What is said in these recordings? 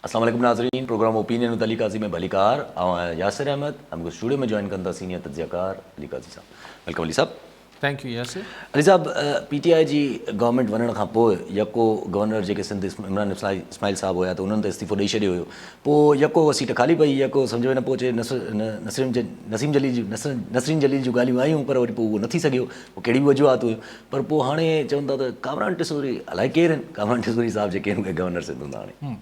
السلام عليڪم ناظرين programme opinion with Ali Qazi ۾ ڀليڪار آئون آهيان ياسر احمد ۽ مونکي اسٽوڊيو ۾ جوائن ڪن ٿا سينيئر تجزيه ڪار علي قاضي صاحب welcome Ali صاحب thank you Yasir Ali صاحب پي ٽي آء جي گورنمينٽ وڃڻ کان پوء يڪو گورنر جيڪي سنڌ عمران اسماعيل صاحب هيا ته انهن ته استعيفو ڏئي ڇڏيو هيو پوء يڪو اها سيٽ خالي پئي يڪو سمجهه ۾ نه پيو اچي نسرين نسيم جليل جون نسرين جليل جون ڳالهيون آيون پر وري پوء اهو نه ٿي سگهيو پوء ڪهڙي به وجوهات هيون پر پوء هاڻي چون ٿا ته ڪامران ٽيسوري الائي ڪير آهن ڪامران ٽيسوري صاحب جيڪي آهن اهي گورنر سنڌ هوندا هاڻي.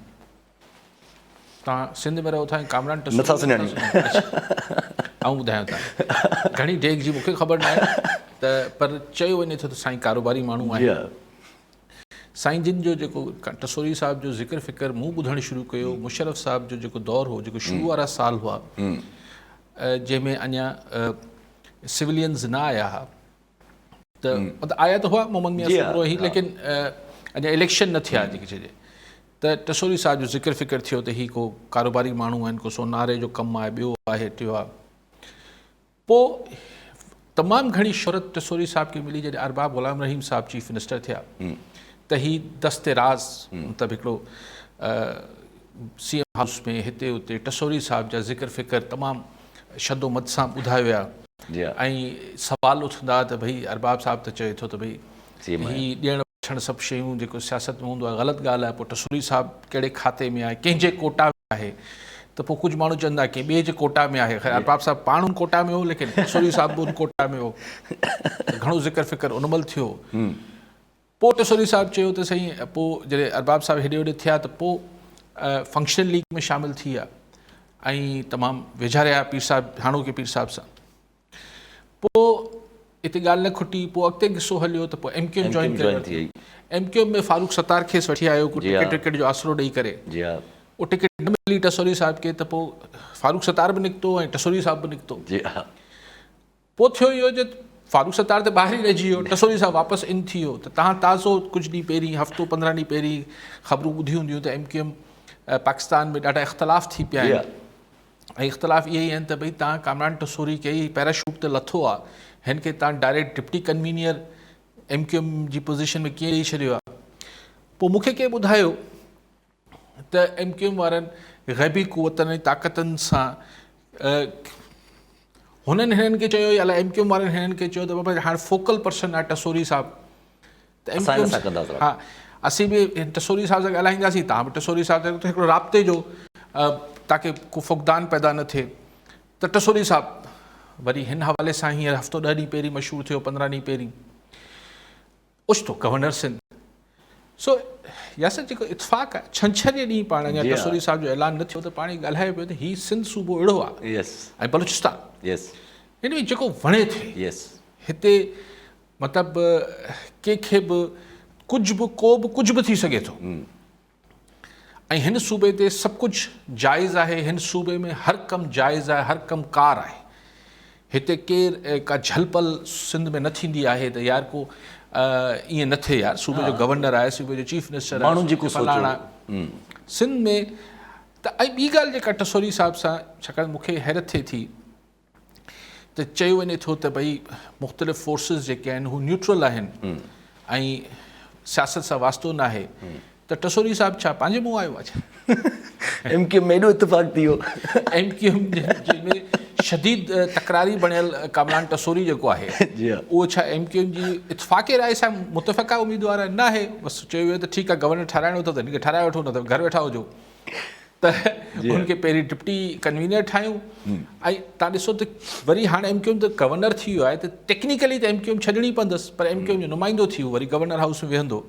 توهان سنڌ ۾ رهو ٿا ۽ ڪامران ٽيسوري نٿا سڃاڻيون. آئون ٻڌايان ٿا گهڻي ڊيگهه جي مونکي خبر ناهي ته پر چيو وڃي ٿو ته سائين ڪاروباري ماڻهو آهن. سائين جن جو جيڪو ٽسوري صاحب جو ذڪر فڪر مون ٻڌڻ شروع ڪيو مشرف صاحب جو جيڪو دور هو جيڪو شروع وارا سال هئا جنهن ۾ اڃا سولينز نه آيا ها ته مطلب آيا ته هئا محمد ميان سومرو هي ليڪن اڃا اليڪشن نه ٿيا جيڪي چئجي ته ٽسوري صاحب جو ذڪر فڪر ٿيو ته هي ڪو ڪاروباري ماڻهو آهن ڪو سوناري جو ڪم آهي ٻيو آهي ٽيو آهي پوء تمام گهڻي شهرت ٽسوري صاحب کي ملي جڏهن ارباب غلام رحيم صاحب چيف منسٽر ٿيا ته هي دست راز مطلب هڪڙو سي ايم هائوس ۾ هتي اتي ٽسوري صاحب جا ذڪر فڪر تمام شد و مد سان ٻڌايا ويا ۽ سوال اٿندا ته ڀئي ارباب صاحب ته چئي ٿو ته ڀئي هي ڏيڻ وٺڻ سڀ شيون جيڪو سياست ۾ هوندو آهي غلط ڳالهه آهي پوء ٽسوري صاحب ڪهڙي کاتي ۾ آهي ڪنهن جي ڪوٽا ۾ آهي ته پوء ڪجهه ماڻهو چوندا ڪنهن ٻئي جي ڪوٽا ۾ آهي خير ارباب صاحب پاڻ ان ڪوٽا ۾ هو ليڪن ٽسوري صاحب به ان ڪوٽا ۾ هو گهڻو ذڪر فڪر ان مهل ٿيو پوء ٽسوري صاحب چيو ته سائين پوء جڏهن ارباب صاحب هيڏي هوڏي ٿيا ته پوء فنڪشنل ليگ ۾ شامل ٿي ويا ۽ تمام ويجها رهيا پير صاحب هاڻوڪي پير صاحب سان پوء اتي ڳالهه نه کٽي، پوء اڳتي قصو هليو ته پوء ايم ڪيو ايم جوائن ڪري ورتي. M Q M ۾ Farooq Sattar کيس وٺي آيو ڪو ٽڪيٽ وڪيٽ جو آسرو ڏئي ڪري. اهو ٽڪيٽ نه ملي ٽسوري صاحب کي ته پوء فاروق ستار به نڪتو ۽ ٽسوري صاحب به نڪتو. پوء ٿيو اهو جو فاروق ستار ته ٻاهر ئي رهجي ويو، ٽسوري صاحب واپس ان ٿي ويو ته تهان تازو ڪجهه ڏينهن پهرين هفتو 15 ڏينهن پهرين خبرون ٻڌيون هونديون ته ايم ڪيو ايم پاڪستان ۾ ڏاڍا اختلاف ٿي پيا آهن. ۽ اختلاف اهي ئي آهن ته ڀئي تان ڪامران ٽسوري کي هي پيراشوٽ تي لٿو آ هن کي تان direct deputy convener M Q M جي پوزيشن ۾ ڪيئن ڏئي ڇڏيو آ پوء مون کي ڪنهن ٻڌايو ته ايم ڪيو ايم وارن غيبي قوتن ۽ طاقتن سان هنن هنن کي چيو يا ايم ڪيو ايم وارن هنن کي چيو ته بابا هاڻ فوڪل پرسن آ ٽسوري صاحب ته ايم ڪيو ايم ها اسين به ٽسوري صاحب سان ڳالهائينداسين توهان به ٽسوري صاحب سان هڪڙو رابطي جو تاڪه ڪو فقدان پيدا نه ٿئي ته ٽسوري صاحب وري هن حوالي سان هينئر هفتو ڏهه ڏينهن پهرين مشهور ٿيو 15 ڏينهن پهرين اوچتو گورنر سنڌ سو ياسر جيڪو اتفاق آهي ڇنڇر جي ڏينهن پاڻ اڃا ٽسوري صاحب جو اعلان نه ٿيو ته پاڻ ڳالهايو پيو ته هي سنڌ صوبو اهڙو آهي ۽ بلوچستان يس هن ۾ جيڪو وڻي ٿئي يس هتي مطلب ڪنهن کي به ڪجهه به ڪو به ڪجهه به ٿي سگهي ٿو ۽ هن صوبي تي سڀ ڪجهه جائز آهي هن صوبي ۾ هر ڪم جائز آهي هر ڪم ڪار آهي هتي ڪير ڪا جهل پل سنڌ ۾ نه ٿيندي آهي ته يار ڪو ائين نه ٿئي يار صوبي جو گورنر آهي صوبي جو چيف منسٽر آهي ماڻهن جيڪو سوچيو سنڌ ۾ ته ۽ ٻي ڳالهه جيڪا ٽسوري صاحب سان ڇاڪاڻ مون کي حيرت ٿئي ٿي ته چيو وڃي ٿو ته ڀئي مختلف فورسز جيڪي آهن هو نيوٽرل آهن ۽ سياست سان واسطو ناهي ته ٽسوري صاحب ڇا پنهنجي منهن آيو آهي ڇا؟ ايم ڪيو ايم ۾ ايڏو اتفاق ٿي ويو. ايم ڪيو ايم جي ۾ شديد تڪراري بڻيل ڪامران ٽسوري جيڪو آهي اهو ڇا ايم ڪيو ايم جي اتفاق راء سان متفقه اميدوار آهي؟ ناهي بس چيو ويو ته ٺيڪ آهي گورنر ٺهرائڻو اٿو ته هن کي ٺهرائي وٺو نه ته گهر ويٺا هجو. ته ان کي پهرين ڊپٽي ڪنوينر ٺاهيون ۽ تان ڏسو ته وري هاڻي ايم ڪيو ايم ته گورنر ٿي ويو آهي ته ٽيڪنيڪلي ته ايم ڪيو ايم ڇڏڻي پوندس پر ايم ڪيو ايم جو نمائندو ٿي وري گورنر هائوس ۾ ويهندو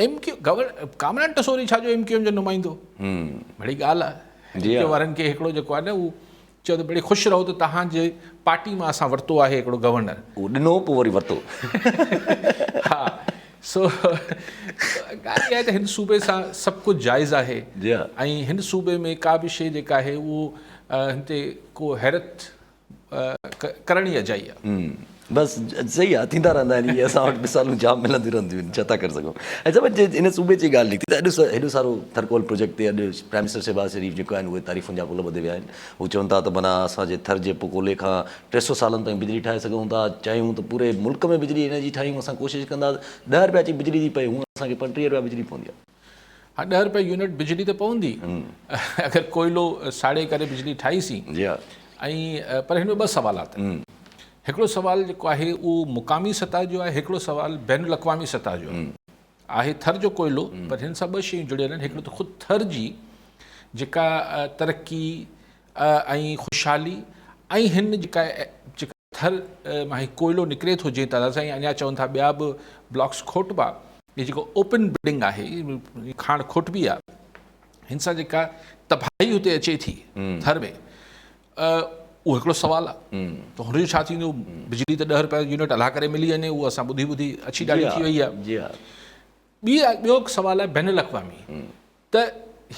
M Q governor Kamran Tessori ڇا جو ايم ڪيو ايم جو نمائندو مڙئي ڳالهه آهي ايم ڪيو وارن کي هڪڙو جيڪو آهي نه هو چيو ته بڙي خوش رهو ته توهان جي پارٽي مان اسان ورتو آهي هڪڙو گورنر. اهو ڏنو پوء وري ورتو. ها سو ڳالهه اها آهي ته هن صوبي سان سڀ ڪجهه جائز آهي ۽ هن صوبي ۾ ڪا به شيء جيڪا آهي اهو هن تي ڪو حيرت ڪرڻ ئي اجائي آهي. بس صحيح آ ٿيندا رهندا آهن اهي اسان وٽ مثالون جام ملنديون رهنديون آهن ڇا ٿا ڪري سگهون ۽ سڀ جي ان صوبي جي ڳالهه نڪتي ته اڄ هيڏو سارو ٿرڪول پروجيڪٽ تي اڄ پرائم منسٽر شهباز شريف جيڪو آهن اهي تعريفن جا پل ٻڌي ويا آهن هو چون ٿا ته معنيٰ اسان جي ٿر جي ڪولي کان 300 سالن تائين بجلي ٺاهي سگهون ٿا چاهيون ته پوري ملڪ ۾ بجلي هن جي ٺاهيون اسان ڪوشش ڪندا 10 رپيا اچي بجلي جي پئي هونء اسان کي 35 رپيا بجلي پوندي آهي. ها ڏهه روپيا يونٽ بجلي ته پوندي اگر ڪوئلو ساڙي ڪري بجلي ٺاهي سين. جي ها. ۽ پر هن ۾ ٻه سوالات آهن. هڪڙو سوال جيڪو آهي اهو مقامي سطح جو آهي هڪڙو سوال بين الاقوامي سطح جو آهي. آهي ٿر جو ڪوئلو پر هن سان ٻه شيون جڙيل آهن هڪڙو ته خود ٿر جي جيڪا ترقي ۽ خوشحالي ۽ هن جيڪا جيڪا ٿر مان هي ڪوئلو نڪري ٿو جنهن تعداد سان اڃا چون ٿا ٻيا به بلاڪس کوٽبا هي جيڪو اوپن بڊنگ آهي کاڻ کوٽبي آهي هن سان جيڪا تباهي هتي اچي ٿي ٿر ۾ اهو هڪڙو سوال آهي ته هن جو ڇا ٿيندو بجلي ته ڏهه روپيا يونٽ الله ڪري ملي وڃي اهو اسان ٻڌي ٻڌي اڇي ڏاڙهي ٿي وئي آهي ٻي ٻيو سوال آهي بين الاقوامي ته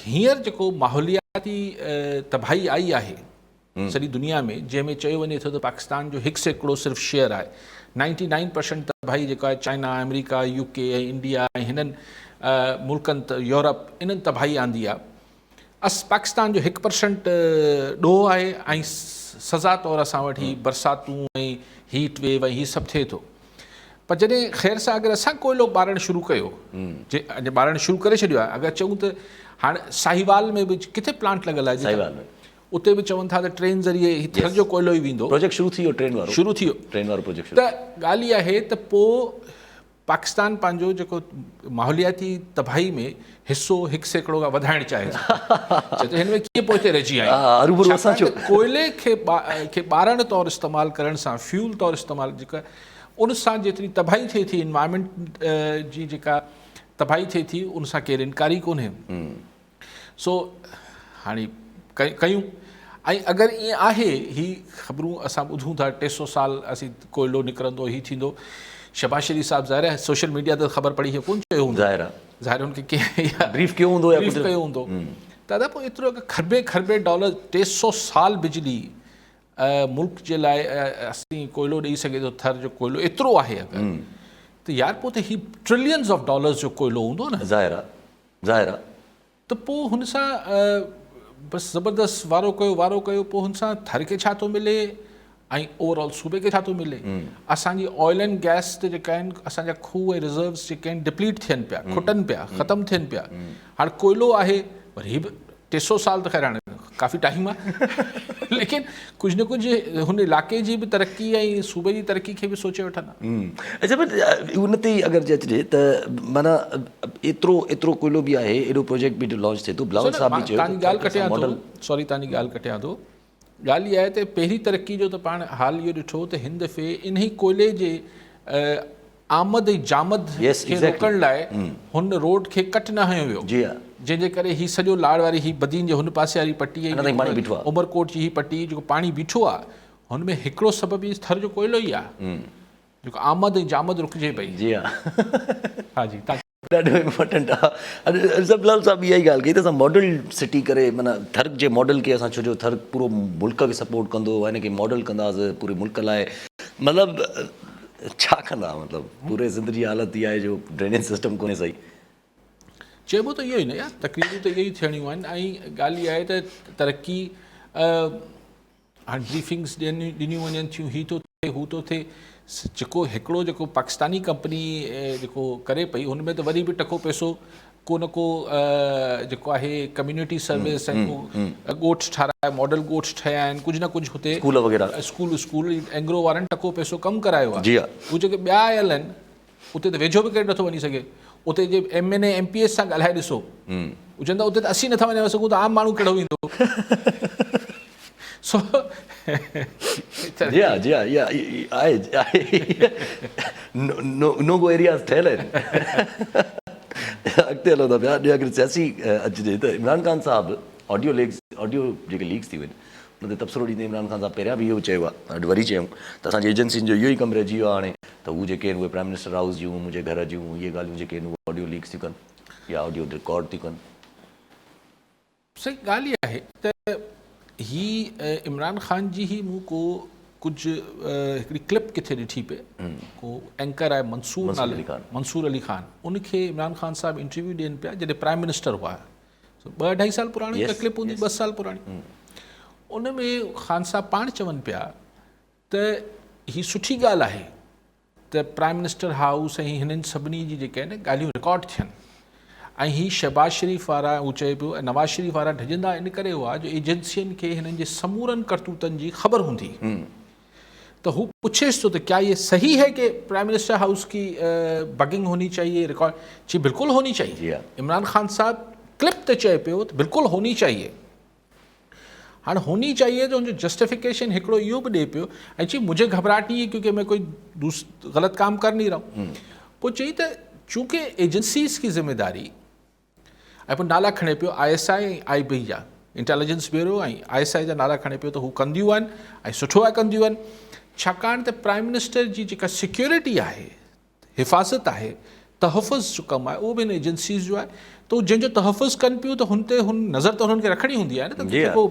هينئر جيڪو ماحولياتي تباهي آئي آهي سڄي دنيا ۾ جنهن ۾ چيو وڃي ٿو ته پاڪستان جو 1% صرف شيئر آهي 99% تباهي جيڪا آهي چائنا آمريڪا يو ڪي ۽ انڊيا ۽ هنن ملڪن يورپ انهن تباهي آندي آهي اس پاڪستان جو 1% ڏوهه آهي ۽ سزا طور اسان وٽ هي برساتون ۽ هيٽ ويو ۽ هي سڀ ٿئي ٿو پر جڏهن خير سان اگر اسان ڪوئلو ٻارڻ شروع ڪيو جي اڄ ٻارڻ شروع ڪري ڇڏيو آهي اگر چئون ته هاڻ ساهيوال ۾ به ڪٿي پلانٽ لڳل آهي ساهيوال ۾ اتي به چون ٿا ته ٽرين ذريعي هي ٿر جو ڪوئلو ئي ويندو پروجيڪٽ شروع ٿي ويو ٽرين وارو شروع ٿي ويو ٽرين وارو پروجيڪٽ شروع ته ڳالهه اها آهي ته پوء پاڪستان پنهنجو جيڪو ماحولياتي تباهي ۾ حصو 1% کان وڌائڻ چاهي ٿو چئي ٿو هن ۾ ڪيئن پوئتي رهجي آيا آهيون ڇاڪاڻ ته ڪوئلي کي ٻارڻ طور استعمال ڪرڻ سان فيول طور استعمال جيڪا ان سان جيتري تباهي ٿئي ٿي انوائرمينٽ جي جيڪا تباهي ٿئي ٿي ان سان ڪير انڪاري ڪونهي سو هاڻي ڪيون ۽ اگر ائين آهي هي خبرون اسان ٻڌون ٿا 300 سال اسين ڪوئلو نڪرندو هي ٿيندو شهباز شريف صاحب ظاهر آهي سوشل ميڊيا تي خبر پڙي هي ڪون چيو هوندو ظاهر آهي ظاهر هن کي ڪنهن بريف ڪيو هوندو يا بريف ڪيو هوندو دادا پوء ايترو اگر خربين خربين ڊالر 300 سال بجلي ملڪ جي لاء اسين ڪوئلو ڏئي سگهي ٿو ٿر جو ڪوئلو ايترو آهي اگر ته يار پوء ته هي ٽريلينز آف ڊالرز جو ڪوئلو هوندو نه ظاهر آهي ظاهر آ. ته پوء هن سان بس زبردست وارو ڪيو وارو ڪيو پوء هن سان ٿر کي ڇا ٿو ملي ۽ اوور آل صوبي کي ڇا ٿو ملي اسان جي آئل اينڊ گئس ته جيڪا آهن اسان جا کوهه ۽ ريزروز جيڪي آهن ڊپليٽ ٿين پيا کٽن پيا ختم ٿين پيا هاڻ ڪوئلو آهي پر هي به 300 سال ته خير هاڻي ڪافي ٽائيم آهي ليڪن ڪجهه نه ڪجهه هن علاقي جي به ترقي ۽ صوبي جي ترقي کي به سوچي وٺن ها. اچا پر ان تي ئي اگر جي اچجي ته معنيٰ ايترو ايترو ڪوئلو به آهي ايڏو پروجيڪٽ به لانچ ٿئي ٿو بلاول صاحب به چيو تان جي ڳالهه ڪٽيان ٿو سوري تان جي ڳالهه ڪٽيان ٿو ڳالهه اها آهي ته پهرين ترقي جو ته پاڻ حال اهو ڏٺو ته هن دفعي انهي ڪوئلي جي آمد ۽ جامد کي روڪڻ لاء هن روڊ کي ڪٽ نه هنيو ويو جنهن جي ڪري هي سڄو لاڙ واري هي بدين جي هن پاسي واري پٽي ۽ عمرڪوٽ جي هي پٽي جيڪو پاڻي بيٺو آهي هن ۾ هڪڙو سبب هي ٿر جو ڪوئلو ئي آهي جيڪو آمد ۽ جامد رڪجي پئي. جي ها. ها جي. ڏاڍو امپورٽنٽ آ ارشد بلال صاحب اها ئي ڳالهه ڪئي ته اسان ماڊل سٽي ڪري معنيٰ ٿر جي ماڊل کي اسان ڇو جو ٿر پورو ملڪ کي سپورٽ ڪندو ان کي ماڊل ڪنداسين پوري ملڪ لاء مطلب ڇا ڪندا مطلب پوري سنڌ جي حالت اها آهي جو ڊرينيج سسٽم ڪونهي صحيح. چئبو ته اهو ئي نه يار تقريرون ته اهي ئي ٿيڻيون آهن ۽ ڳالهه اها آهي ته ترقي هاڻ بريفنگس ڏنيون وڃن ٿيون هي ٿو ٿئي هو ٿو ٿئي جيڪو هڪڙو جيڪو پاڪستاني ڪمپني جيڪو ڪري پئي هن ۾ ته وري به ٽڪو پئسو ڪو نه ڪو جيڪو آهي ڪميونٽي سروس ۽ ڪو ڳوٺ ٺارايا ماڊل ڳوٺ ٺهيا آهن ڪجهه نه ڪجهه هتي اسڪول وغيره اسڪول اسڪول اينگرو وارن ٽڪو پئسو ڪم ڪرايو آهي جي ها هو جيڪي ٻيا آيل آهن اتي ته ويجهو به ڪير نٿو وڃي سگهي. اتي جي M N A M P S سان ڳالهائي ڏسو. هو چوندا اتي ته اسين نٿا وڃي سگهون ته عام ماڻهو ڪهڙو ويندو. سو جي ها جي ها اها آهي آهي نو نو گو ايرياز ٺهيل آهن. اڳتي هلون ٿا پيا اگر سياسي اچجي ته عمران خان صاحب آڊيو ليڪس آڊيو جيڪي ليڪس ٿي ويون ان تي تبصرو ڏيندي عمران خان صاحب پهريان به اهو چيو آهي اڄ وري چيائون ته اسان جي ايجنسين جو اهو ئي ڪم رهجي ويو آهي هاڻي ته هو جيڪي آهن اهي پرائم منسٽر هائوس جون منهنجي گهر جون اهي ڳالهيون جيڪي آهن اهي آڊيو ليڪس ٿيون ڪن يا آڊيو رڪارڊ ٿيون ڪن. سائين ڳالهه اها آهي ته هي عمران خان جي هي مون ڪو ڪجهه هڪڙي ڪلپ ڪٿي ڏٺي پئي ڪو اينڪر آهي منصور نالي منصور علي خان ان کي عمران خان صاحب انٽرويو ڏين پيا جڏهن پرائم منسٽر هئا ٻه اڍائي سال پراڻي ڪا ڪلپ هوندي ٻه سال پراڻي ان ۾ خان صاحب پاڻ چون پيا ته هي سٺي ڳالهه آهي ته پرائم منسٽر هائوس ۽ هنن سڀني جي جيڪي آهن ڳالهيون رڪارڊ ٿين ۽ هي شهباز شريف وارا هو چئي پيو ۽ نواز شريف وارا ڊڄندا ان ڪري هئا جو ايجنسين کي هنن جي سمورن ڪرتوتن جي خبر هوندي ته هو پڇيس ٿو ته ڪيا يي صحيح هي ڪي پرائم منسٽر هائوس ڪي بگنگ هوني چاهيي رڪارڊ چي بلڪل هوني چاهيي عمران خان صاحب ڪلپ تي چئي پيو ته بلڪل هوني چاهيي هاڻ هوني چاهيي ته ان جو جسٽيفڪيشن هڪڙو اهو به ڏئي پيو ۽ چئي مجهي گهٻراهٽ نهي هي ڪيونڪه مين ڪوئي دوس غلط ڪام ڪر نهي رها هون پوء چئي ته چونڪه ايجنسيز ڪي ذميداري ۽ پوء نالا کڻي پيو I S I ۽ آئي بي جا intelligence bureau ۽ I S I جا نالا کڻي پيو ته هو ڪنديون آهن ۽ سٺو آهي ڪنديون آهن ڇاڪاڻ ته پرائم منسٽر جي جيڪا سيڪيورٽي آهي حفاظت آهي، تحفظ جو ڪم آهي اهو به هن ايجنسيز جو آهي ته هو جنهن جو تحفظ ڪن پيون ته هن تي هن نظر ته هنن کي رکڻي هوندي آهي نه ته جيڪو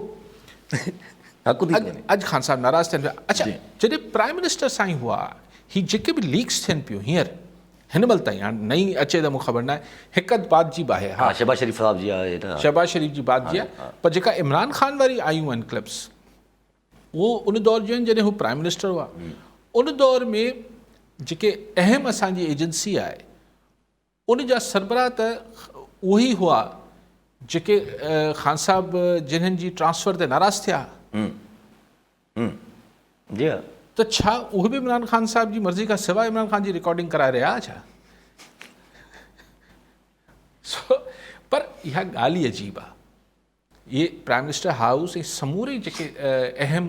حق ٿي وڃي. اڄ خان صاحب ناراض ٿين پيا. اڇا جڏهن پرائم منسٽر سائين هئا هي جيڪي به ليڪس ٿين پيون هينئر هن مهل تائين هاڻ نئين اچي ته مون خبر ناهي هڪ اڌ بات جي به آهي ها شهباز شريف صاحب جي آهي ته شهباز شريف جي بات جي آهي پر جيڪا عمران خان واري آيون آهن ڪلپس اهو ان دور جو آهن جڏهن هو پرائم منسٽر هئا ان دور ۾ جيڪي اهم اسان جي ايجنسي آهي ان جا سربراهه ته اهي ئي هئا جيڪي خان صاحب جنهن جي ٽرانسفر تي ناراض ٿيا جي ها ته ڇا اهي به عمران خان صاحب جي مرضي کان سواء عمران خان جي رڪارڊنگ ڪرائي رهيا ڇا سو پر اها ڳالهه ئي عجيب آهي اهي پرائم منسٽر هائوس ۽ سموري جيڪي اهم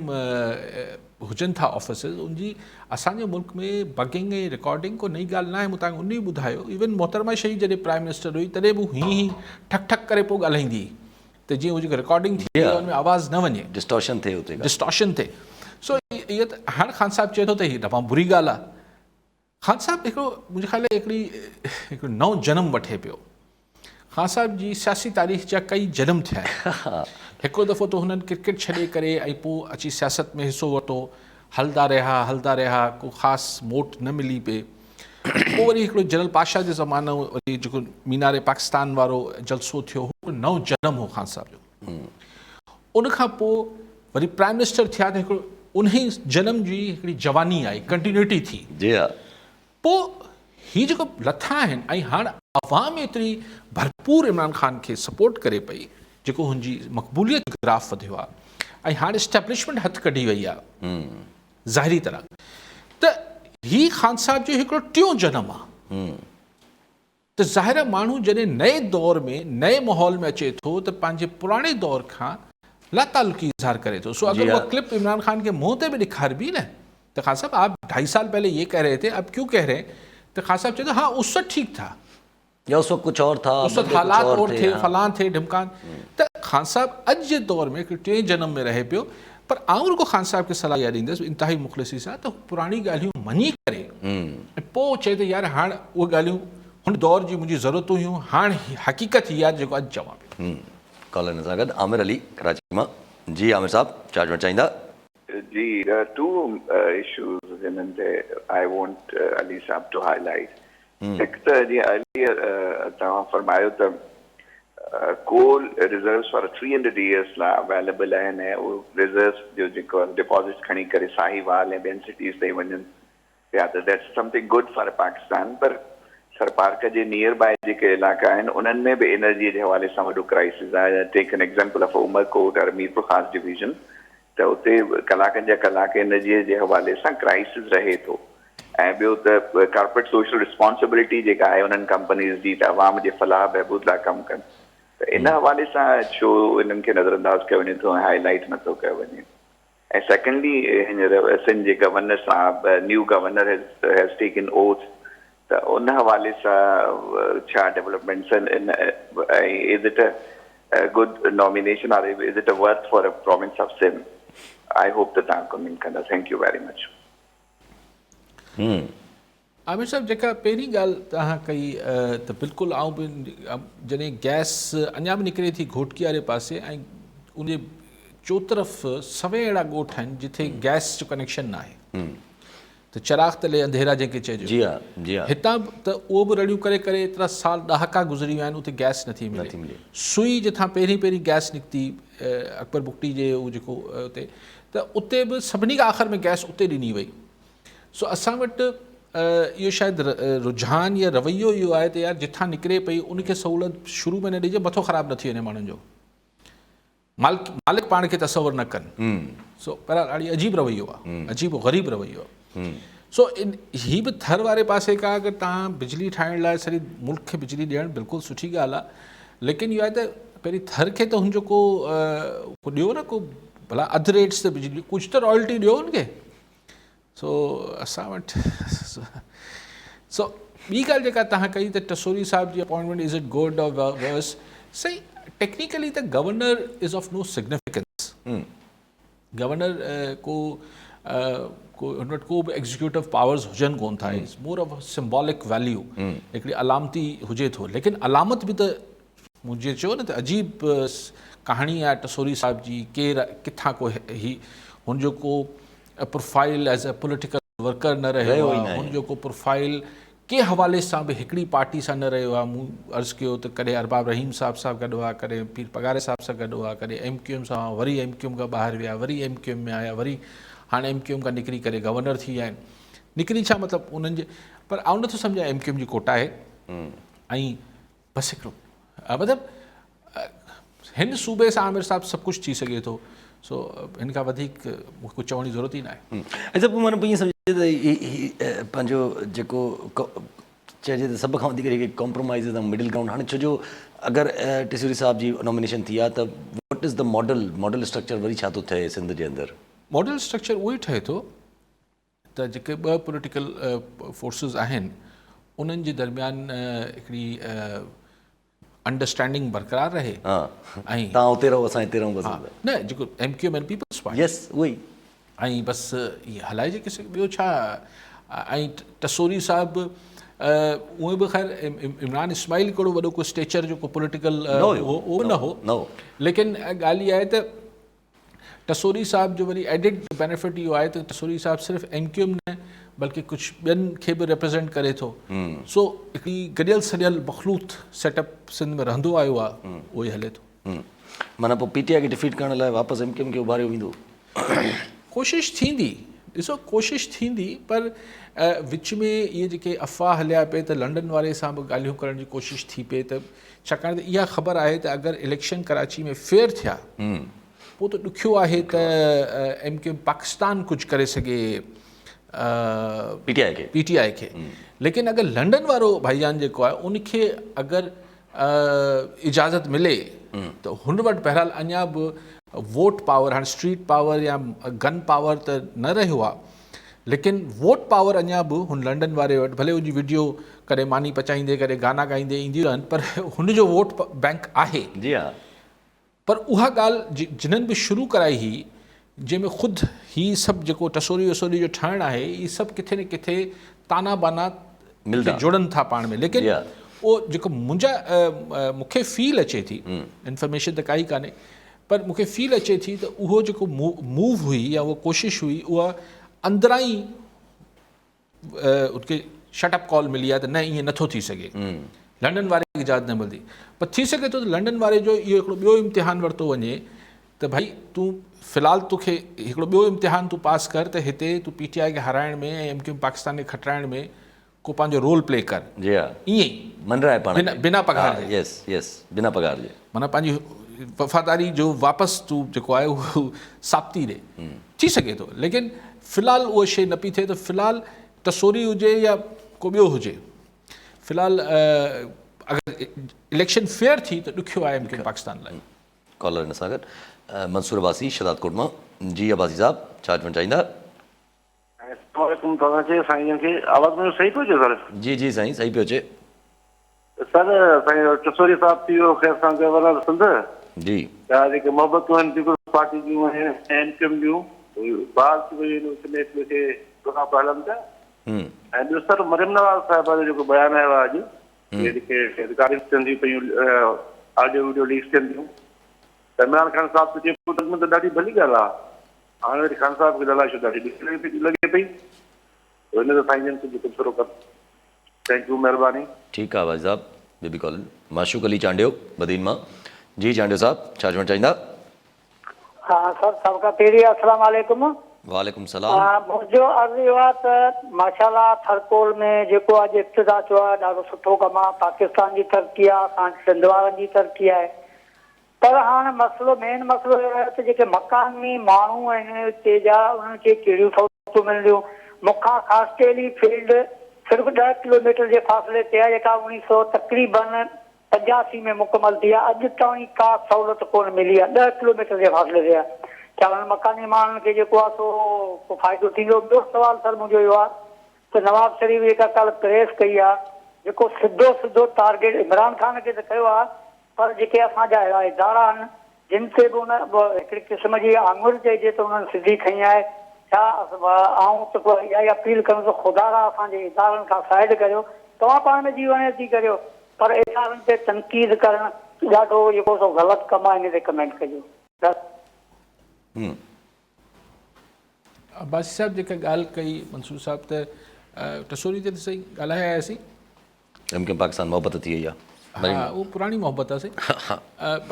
هجن ٿا آفيسز ان جي اسان جي ملڪ ۾ بگنگ ۽ رڪارڊنگ ڪو نئين ڳالهه ناهي مون تهان کي ان ئي ٻڌايو ايون محترمه شهيد جڏهن پرائم منسٽر هئي تڏهن به هي هي ٺڪ ٺڪ ڪري پوء ڳالهائيندي هئي ته جيئن هو جيڪو رڪارڊنگ ٿي ان ۾ آواز نه وڃي ڊسٽورشن ٿئي اتي ڊسٽورشن ٿئي سو اهي ته هاڻ خان صاحب چئي ٿو ته هي تمام بري ڳالهه آهي خان صاحب هڪڙو منهنجي خيال ۾ هڪڙي هڪڙو نئون جنم وٺي پيو. خان صاحب جي سياسي تاريخ جا ڪئي جنم ٿيا آهن. هڪڙو دفعو ته هنن ڪرڪيٽ ڇڏي ڪري ۽ پوء اچي سياست ۾ حصو ورتو. هلدا رهيا هلدا رهيا ڪو خاص موٽ نه ملي پئي. پوء وري هڪڙو جنرل پاشا جو زمانو وري جيڪو مينار پاڪستان وارو جلسو ٿيو هو نئون جنم هو خان صاحب جو. ان کان پوء وري پرائم منسٽر ٿيا ته هڪڙو انهي جنم جي هڪڙي جواني آئي ڪنٽينيوٽي ٿي. جي ها. پوء هي جيڪو لٿا آهن ۽ هاڻ عوام ايتري ڀرپور عمران خان کي سپورٽ ڪري پئي جيڪو هن جي مقبوليت جو گراف وڌيو آهي ۽ هاڻ اسٽيبلشمينٽ هٿ ڪڍي وئي آهي ظاهري طرح ته هي خان صاحب جو هڪڙو ٽيون جنم آهي. ته ظاهر آهي ماڻهو جڏهن نئين دور ۾ نئين ماحول ۾ اچي ٿو ته پنهنجي پراڻي دور کان لاتعلقي اظهار ڪري ٿو سو اگر اها ڪلپ عمران خان کي منهن تي به ڏيکاربي نه ته خان صاحب آپ ڍائي سال پهلي یہ کهه رهي ٿي اب ڪيون کهه رهي هين ته خان صاحب چئي ٿو ها اس وقت ٺيڪ ٿا يا اس وقت ڪجهه اور ٿا اس وقت حالات اور ٿي فلان ٿي ڍمڪان ته خان صاحب اڄ جي دور ۾ هڪ ٽئين جنم ۾ رهي پيو پر آئون رڳو خان صاحب کي صلاح اها ڏيندس انتهائي مخلصي سان ته هو پراڻي ڳالهيون مڃي ڪري ۽ پوء چئي ته يار هاڻ اهي ڳالهيون هن دور جي منهنجي ضرورتون هيون هاڻ حقيقت هي آهي جيڪو اڄ چوان پيو. ڪالر سان گڏ عامر علي ڪراچي مان جي عامر صاحب ڇا چوڻ چاهيندا. جي there are two issues جنھن تي I want Ali صاحب ٽو هائي لائيٽ هڪ ته جيئن ارليئر توهان فرمايو ته coal reserves for 300 years لاء اويليبل آهن ۽ اهو ريزروز جو جيڪو ڊپازٽس کڻي ڪري ساهيوال ۽ ٻين سٽيز تائين وڃن پيا ته that's something good for Pakistan پر ٿرپارڪر جي نيئر باء جيڪي علائقا آهن انهن ۾ به انرجي جي حوالي سان وڏو ڪرائسز آهي take an example of Umerkot or Mirpurkhas division ته اتي ڪلاڪن جا ڪلاڪ انرجي جي حوالي سان ڪرائسز رهي ٿو ۽ ٻيو ته ڪارپوريٽ سوشل رسپانسبلٽي جيڪا آهي انهن ڪمپنيز جي ته عوام جي فلاح بهبود لاء ڪم ڪن ته ان حوالي سان ڇو انهن کي نظر انداز ڪيو وڃي ٿو ۽ هائي لائيٽ نه ٿو ڪيو وڃي ۽ سيڪنڊلي هينئر سنڌ جي گورنر صاحب new governor has taken oath ته ان حوالي سان ڇا ڊولپمينٽس آهن ۽ is it a good nomination or is it a worth for a province of Sindh I hope ته توهان ڪمينٽ ڪندا thank you very much. Aamir صاحب جيڪا پهرين ڳالهه توهان ڪئي ته بلڪل آئون به جڏهن گئس اڃا به نڪري ٿي گهوٽڪي واري پاسي ۽ ان جي چوطرف سوين اهڙا ڳوٺ آهن جتي گئس جو ڪنيڪشن نه آهي ته چراغ تلي انڌيرا جنهن کي چئجي جي ها جي ها هتان ته اهو به رڙيون ڪري ڪري ايترا سال ڏهاڪا گذري ويا آهن اتي گئس نٿي ملي سوئي جتان پهرين پهرين گئس نڪتي اڪبر بگٽي جي هو جيڪو اتي ته اتي به سڀني کان آخر ۾ گئس اتي ڏني وئي سو اسان وٽ اهو شايد رجحان يا رويو اهو آهي ته يار جتان نڪري پئي ان کي سهولت شروع ۾ نه ڏجي مٿو خراب نه ٿي وڃي ماڻهن جو مالڪ مالڪ پاڻ کي تصور نه ڪن سو بهرحال اڙي عجيب رويو آهي عجيب و غريب رويو آهي سو هي به ٿر واري پاسي کان اگر تان بجلي ٺاهڻ لاء سڄي ملڪ کي بجلي ڏيڻ بلڪل سٺي ڳالهه آهي ليڪن اهو آهي ته پهرين ٿر کي ته هن جو ڪو ڏيو نه ڪو ڀلا اڌ ريٽس تي بجلي ڪجهه ته رائلٽي ڏيو هن کي سو اسان وٽ سو ٻي ڳالهه جيڪا تهان ڪئي ته ٽسوري صاحب جي appointment is it good or worse سائين ٽيڪنيڪلي ته governor is of no significance governor ڪو ڪو هن وٽ ڪو به ايگزيڪيوٽو پاورز هجن ڪون ٿا از مور آف سمبولڪ ويليو هڪڙي علامتي هجي ٿو ليڪن علامت به ته مون جيئن چيو نه ته عجيب ڪهاڻي آهي ٽسوري صاحب جي ڪير ڪٿان ڪو هي هن جو ڪو profile as a political worker نه رهيو آهي هن جو ڪو پروفائل ڪنهن حوالي سان به هڪڙي پارٽي سان نه رهيو آهي مون عرض ڪيو ته ڪڏهن ارباب رحيم صاحب سان گڏ هئا ڪڏهن پير پڳاري صاحب سان گڏ هئا ڪڏهن ايم ڪيو ايم سان هئا وري ايم ڪيو ايم کان ٻاهر ويا وري ايم ڪيو ايم ۾ آيا وري هاڻي ايم ڪيو ايم کان نڪري ڪري گورنر ٿي ويا آهن نڪري ڇا مطلب انهن جي پر آئون نٿو سمجهان ايم ڪيو ايم جي ڪوٽا آهي ۽ بس هڪڙو مطلب هن صوبي سان عامر صاحب سڀ ڪجهه ٿي سگهي ٿو سو هن کان وڌيڪ مون کي ڪجهه چوڻ جي ضرورت ئي ناهي. اچا پوء معنيٰ پوء ائين سمجهجي ته هي پنهنجو جيڪو چئجي ته سڀ کان وڌيڪ جيڪي ڪمپرومائيز ۽ مڊل گرائونڊ هاڻي ڇو جو اگر ٽيسوري صاحب جي نامينيشن ٿي آهي ته what is the model model structure وري ڇا ٿو ٺهي سنڌ جي اندر؟ ماڊل اسٽرڪچر اهو ئي ٺهي ٿو ته جيڪي ٻه پوليٽيڪل فورسز آهن انهن جي درميان هڪڙي انڊرسٽينڊنگ برقرار رهي ۽ تان اتي رهو اسان هتي رهون بس نه جيڪو M Q M ۽ Peoples Party yes اهو ئي ۽ بس ائين هلائجي ڪسي ٻيو ڇا ۽ ٽسوري صاحب اونئن به خير عمران اسماعيل هڪڙو وڏو ڪو اسٽيچر جو ڪو پوليٽيڪل هو نه هو ليڪن ڳالهه اها آهي ته ٽسوري صاحب جو وري ايڊڊ بينيفٽ اهو آهي ته ٽسوري صاحب صرف ايم ڪيو ايم نه بلڪه ڪجهه ٻين کي به ريپريزنٽ ڪري ٿو سو هڪڙي گڏيل سڏيل مخلوط سيٽ اپ سنڌ ۾ رهندو آيو آهي اهو ئي هلي ٿو. معنيٰ پوء پي ٽي آء کي ڊفيٽ ڪرڻ لاء واپس ايم ڪيو ايم کي اڀاريو ويندو؟ ڪوشش ٿيندي ڏسو ڪوشش ٿيندي پر وچ ۾ اهي جيڪي افواهه هليا پئي ته لنڊن واري سان به ڳالهيون ڪرڻ جي ڪوشش ٿي پئي ته ڇاڪاڻ ته اها خبر آهي ته اگر اليڪشن ڪراچي ۾ فيئر ٿيا پوء ته ڏکيو آهي ته ايم ڪيو ايم پاڪستان ڪجهه ڪري سگهي پي ٽي آء کي پي ٽي آء کي ليڪن اگر لنڊن وارو ڀائي جان جيڪو آهي ان کي اگر اجازت ملي ته هن وٽ بهرحال اڃا به ووٽ پاور هاڻي اسٽريٽ پاور يا گن پاور ته نه رهيو آهي ليڪن ووٽ پاور اڃا به هن لنڊن واري وٽ ڀلي ان جي وڊيو ڪڏهن ماني پچائيندي ڪڏهن گانا ڳائيندي اينديون رهن پر هن جو ووٽ بئنڪ آهي. جي ها. پر اها ڳالهه جنھن به شروع ڪرائي هئي جنھن ۾ خود هي سڀ جيڪو ٽسوري وسوري جو ٺهڻ آهي هي سڀ ڪٿي نه ڪٿي تانا بانا ملدا جڙن ٿا پاڻ ۾ ليڪن اهو جيڪو منھنجا مونکي فيل اچي ٿي انفارميشن ته ڪائي ڪانهي پر مون کي فيل اچي ٿي ته اهو جيڪو موو هئي يا اها ڪوشش هئي اها اندران ئي ان کي شٽ اپ ڪال ملي آهي ته نه ائين نٿو ٿي سگهي لنڊن واري کي اجازت نه ملندي پر ٿي سگهي ٿو ته لنڊن واري جو اهو هڪڙو ٻيو امتحان ورتو وڃي ته ڀائي تون في الحال توکي هڪڙو ٻيو امتحان تون پاس ڪر ته هتي تون پي ٽي آء کي هارائڻ ۾ ۽ ايم ڪيو ايم پاڪستان کي کٽرائڻ ۾ ڪو پنهنجو رول پلي ڪر. جي ها. ائين ئي. منرائي پاڻ کي. بنا پگهار جي. يس يس بنا پگهار جي. معنيٰ پنهنجي وفاداري جو واپس تون جيڪو آهي اهو ثابتي ڏي. ٿي سگهي ٿو ليڪن في الحال اها شيء نه پئي ٿئي ته في الحال ٽسوري هجي يا ڪو ٻيو هجي في الحال اگر اليڪشن فيئر ٿي ته ڏکيو آهي ايم ڪيو ايم پاڪستان لاء. ڪالر هن سان گڏ منصور عباسي شهدادڪوٽ مان. جي عباسي صاحب ڇا چوڻ چاهيندا؟ السلام عليڪم توهان کي سائين جن کي آواز منهنجو صحيح پيو اچي سر. جي جي سائين صحيح پيو اچي. سر سائين ٽسوري صاحب ٿي ويو خير سان گورنر سنڌ. جي. ته جيڪي محبتون آهن پيپلز پارٽي جون ۽ ايم ڪيو ايم جون اهي بحال ٿي ويون آهن وچ ۾ هڪ ٻئي کي ڏوها پيا هلن پيا ۽ ٻيو سر مريم نواز صاحبه جو جيڪو بيان آيو آهي اڄ اهي جيڪي رڪارڊنگس ٿين ٿيون پيون آڊيو وڊيو ليڪس ٿين ٿيون ته عمران خان صاحب ته چئي پيو ته ڏاڍي ڀلي ڳالهه آهي هاڻي وري خان صاحب کي ڏلاشو ڏاڍي ڏکي لڳي پئي ته هن ته سائين جن ڪجهه تبصرو ڪن. Thank you مهرباني. ٺيڪ آ ڀائي صاحب بيبي ڪالن معشوق علي چانڊيو بدين مان جي چانڊيو صاحب ڇا چوڻ چاهيندا. ها سر سڀ کان پهرين السلام عليڪم. وعليڪم سلام. منهنجو عرض اهو آهي ته ماشاءالله ٿرڪول ۾ جيڪو اڄ افتتاح ٿيو آهي ڏاڍو سٺو ڪم آهي پاڪستان جي ترقي آهي اسان سنڌ وارن جي ترقي آهي پر هاڻ مسئلو مين مسئلو اهو آهي ته جيڪي مقامي ماڻهو آهن اتي جا انهن کي ڪهڙيون سهولتون ملنديون مون کان خاصخيلي فيلڊ صرف ڏهه ڪلوميٽر جي فاصلي تي آهي جيڪا اوڻيهه سو تقريبن 85 ۾ مڪمل ٿي آهي اڄ تائين ڪا سهولت ڪونه ملي آهي ڏهه ڪلوميٽر جي فاصلي تي آهي ڇا انهن مڪاني ماڻهن کي جيڪو آهي سو ڪو فائدو ٿيندو ٻيو سوال سر منهنجو اهو آهي ته نواز شريف جيڪا ڪالهه پريس ڪئي آهي جيڪو سڌو سڌو ٽارگيٽ عمران خان کي ته ڪيو آهي پر جيڪي اسان جا اهڙا ادارا آهن جن تي به ان هڪڙي قسم جي آڱر چئجي ته انهن سڌي کنئي آهي. ڇا آئون ته اها ئي اپيل ڪندس ته خدارا اسان جي ادارن کان سائيڊ ڪريو. توهان پاڻ ۾ جي وڻي ٿي ڪريو پر ادارن تي تنقيد ڪرڻ ڏاڍو جيڪو سو غلط ڪم آهي ان تي ڪمينٽ ڪجو. عباسي صاحب جيڪا ڳالهه ڪئي منصور صاحب ته ٽسوري تي ته سائين ڳالهائي آياسين. ايم ڪيو ايم پاڪستان محبت ٿي وئي آ. ها اهو پراڻي محبت آ سائين.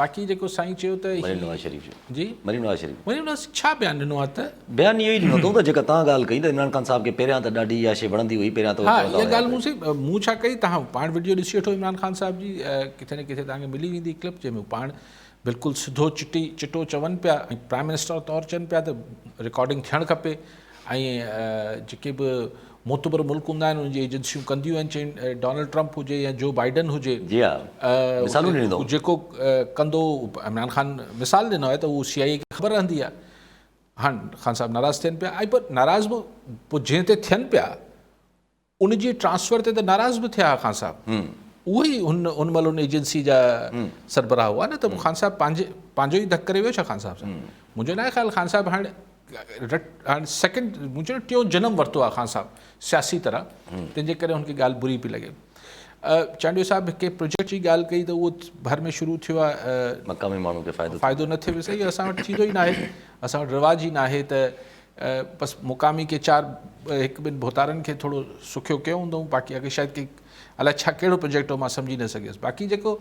باقي جيڪو سائين چيو ته مريم نواز شريف جو جي مريم نواز شريف مريم نواز ڇا بيان ڏنو آ ته بيان اهو ئي ڏنو اٿئون ته جيڪا توهان ڳالهه ڪئي ته عمران خان صاحب کي پهريان ته ڏاڍي اها شيء وڻندي هئي پهريان ته ها اها ڳالهه مون سائين مون ڇا ڪئي توهان پاڻ وڊيو ڏسي وٺو عمران خان صاحب جي ڪٿي نه ڪٿي توهان کي ملي ويندي ڪلپ جنهن ۾ هو پاڻ بلڪل سڌو چٽي چٽو چون پيا ۽ پرائم منسٽر طور چون پيا ته رڪارڊنگ ٿيڻ کپي ۽ جيڪي به معتبر ملڪ هوندا آهن انهن جي ايجنسيون ڪنديون آهن چين ڊونلڊ ٽرمپ هجي يا جو بائيڊن هجي جي ها مثالون ڏنو اٿئون جيڪو ڪندو عمران خان مثال ڏنو آهي ته اهو سي آء اي کي خبر رهندي آهي هاڻ خان صاحب ناراض ٿين پيا ۽ پوء ناراض به پوء جنهن تي ٿين پيا ان جي ٽرانسفر تي ته ناراض به ٿيا خان صاحب اهي ئي ان ان مهل ان ايجنسي جا سربراهه هئا نه ته خان صاحب پنهنجي پنهنجو ئي ڌڪ ڪري ويو ڇا خان صاحب سان منهنجو ناهي خيال خان صاحب هاڻ هاڻ سيڪنڊ مون چيو ٽيون جنم ورتو آهي خان صاحب سياسي طرح تنهن جي ڪري هن کي ڳالهه بري پئي لڳي. چانڊيو صاحب هڪ پروجيڪٽ جي ڳالهه ڪئي ته اهو ڀر ۾ شروع ٿيو آهي مقامي ماڻهو کي فائدو فائدو نه ٿئي سهي اسان وٽ ٿيندو ئي ناهي اسان وٽ رواج ئي ناهي ته بس مقامي ڪي چار هڪ ٻن ڀوتارن کي ٿورو سکيو ڪيو هوندو باقي اڳي شايد ڪي الائي ڇا ڪهڙو پروجيڪٽ هو مان سمجهي نه سگهيس باقي جيڪو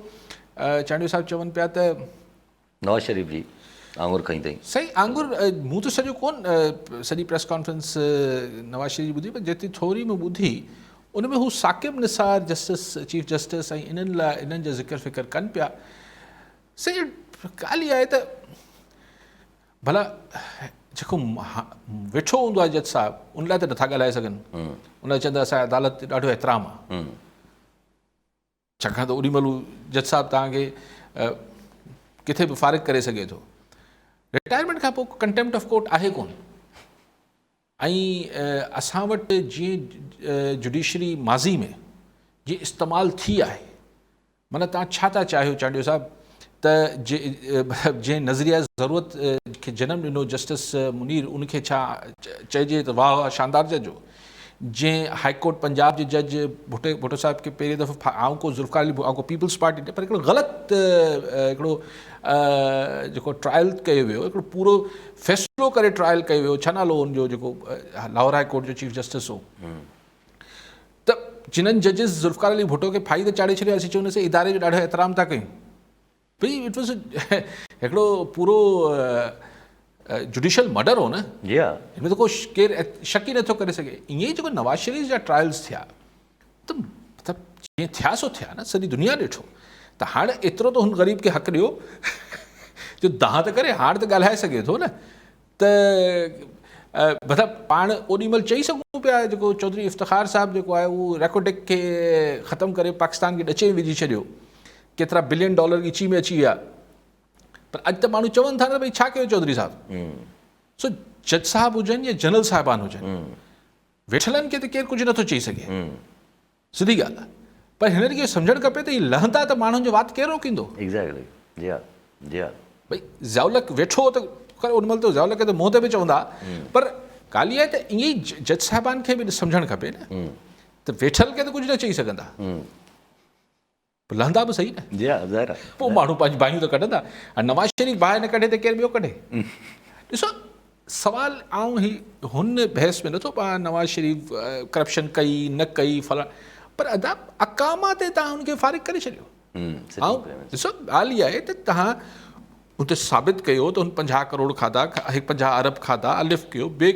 چانڊيو صاحب چون پيا ته نواز شريف جي آڱر کنئي اٿئي. سائين آڱر مون ته سڄو ڪون سڄي پريس ڪانفرنس نواز شريف جي ٻڌي پر جيتري ٿوري مون ٻڌي ان ۾ هو Saqib Nisar justice chief justice ۽ انهن لاء انهن جا ذڪر فڪر ڪن پيا سائين ڳالهه اها آهي ته ڀلا جيڪو ويٺو هوندو آهي جج صاحب ان لاء ته نٿا ڳالهائي سگهن ان لاء چوندا اسان عدالت تي ڏاڍو احترام آهي ڇاڪاڻ ته اوڏي مهل هو جج صاحب توهان کي ڪٿي به فارغ ڪري سگهي ٿو. رٽائرمينٽ کان پوء ڪنٽيمپٽ آف ڪورٽ آهي ڪونه ۽ اسان وٽ جيئن جڊيشري ماضي ۾ جيئن استعمال ٿي آهي معنيٰ توهان ڇا ٿا چاهيو چانڊيو صاحب ته جنهن نظريه ضرورت کي جنم ڏنو جسٽس منير ان کي ڇا چئجي ته واهه واهه شاندار جج هو جنهن هائي ڪورٽ پنجاب جي جج ڀٽي ڀٽو صاحب کي پهرين دفعو آئون ڪو ذوالفقار علي آئون ڪو پيپلز پارٽي نه پر هڪڙو غلط هڪڙو جيڪو ٽرائل ڪيو ويو هڪڙو پورو فيصلو ڪري ٽرائل ڪيو ويو ڇا نالو ان جو جيڪو لاهور هائي ڪورٽ جو چيف جسٽس هو ته جنھن ججز ذوالفقار علي ڀٽو کي ڦاهي تي چاڙهي ڇڏيو اسين چيونسين اداري جو ڏاڍو احترام ٿا ڪيون ڀئي it was هڪڙو پورو جڊيشل مرڊر هو نه جي ها هن ۾ ته ڪو ڪير شڪ ئي نٿو ڪري سگهي ائين ئي جيڪو نواز شريف جا ٽرائلز ٿيا ته مطلب جيئن ٿيا سو ٿيا نه سڄي دنيا ڏٺو ته هاڻ ايترو ته هن غريب کي حق ڏيو جو دانهن ته ڪري هاڻ ته ڳالهائي سگهي ٿو نه ته مطلب پاڻ اوڏي مهل چئي سگهون پيا جيڪو چوڌري افتخار صاحب جيڪو آهي اهو ريڪوڊڪ کي ختم ڪري پاڪستان کي ڏچي ۾ وجهي ڇڏيو ڪيترا بلين ڊالر ڳچي ۾ اچي ويا پر اڄ ته ماڻهو چون ٿا نه ڀئي ڇا ڪيو چوڌري صاحب سو جج صاحب هجن يا جنرل صاحبان هجن ويٺلن کي ته ڪير ڪجهه نٿو چئي سگهي سڌي ڳالهه آهي پر هنن کي سمجهڻ کپي ته هي لهندا ته ماڻهن جو وات ڪير روڪيندو؟ ايگزيڪٽلي جي ها جي ها. ڀئي ضياء الحق ويٺو هو ته خير ان مهل ته ضياء الحق کي ته منهن تي به چوندا پر ڳالهه اها آهي ته ائين ئي جج صاحبان کي به سمجهڻ کپي نه ته ويٺل کي ته ڪجهه نه چئي سگهندا پوء لهندا به صحيح نه. جي ها ظاهر آهي. پوء ماڻهو پنهنجون باهيون ته ڪڍندا. هاڻي نواز شريف باهه نه ڪڍي ته ڪير ٻيو ڪڍي؟ ڏسو سوال آئون هي هن بحث ۾ نٿو پوان نواز شريف ڪرپشن ڪئي نه ڪئي فلاڻ پر ادا اقاما تي توهان هن کي فارغ ڪري ڇڏيو. آئون ڏسو ڳالهه اها آهي ته توهان ان تي ثابت ڪيو ته هن 50 ڪروڙ کاڌا، هڪ 50 ارب کاڌا، الف ڪيو، بي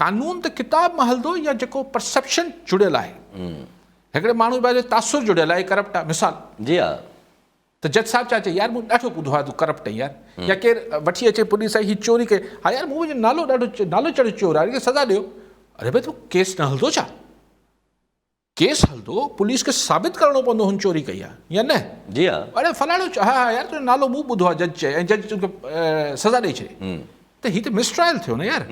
قانون ته ڪتاب مان هلندو يا جيڪو پرسيپشن جڙيل آهي. هڪڙي ماڻهو جي باري ۾ تاثر جڙيل آهي ڪرپٽ آهي مثال. جي ها. ته جج صاحب ڇا چئي يار مون ڏاڍو ٻڌو آهي تون ڪرپٽ آهين يار يا ڪير وٺي اچي پوليس آئي هي چوري ڪئي ها يار مون منهنجو نالو ڏاڍو نالو چڙهيو چور آهي سزا ڏيو اري ڀاء تو ڪيس نه هلندو ڇا ڪيس هلندو پوليس کي ثابت ڪرڻو پوندو هن چوري ڪئي آهي يا نه جي ها اري فلاڻو ها ها يار تنهنجو نالو مون ٻڌو آهي جج چئي ۽ جج توکي سزا ڏئي ڇڏي ته هي ته مس ٽرائل ٿيو نه يار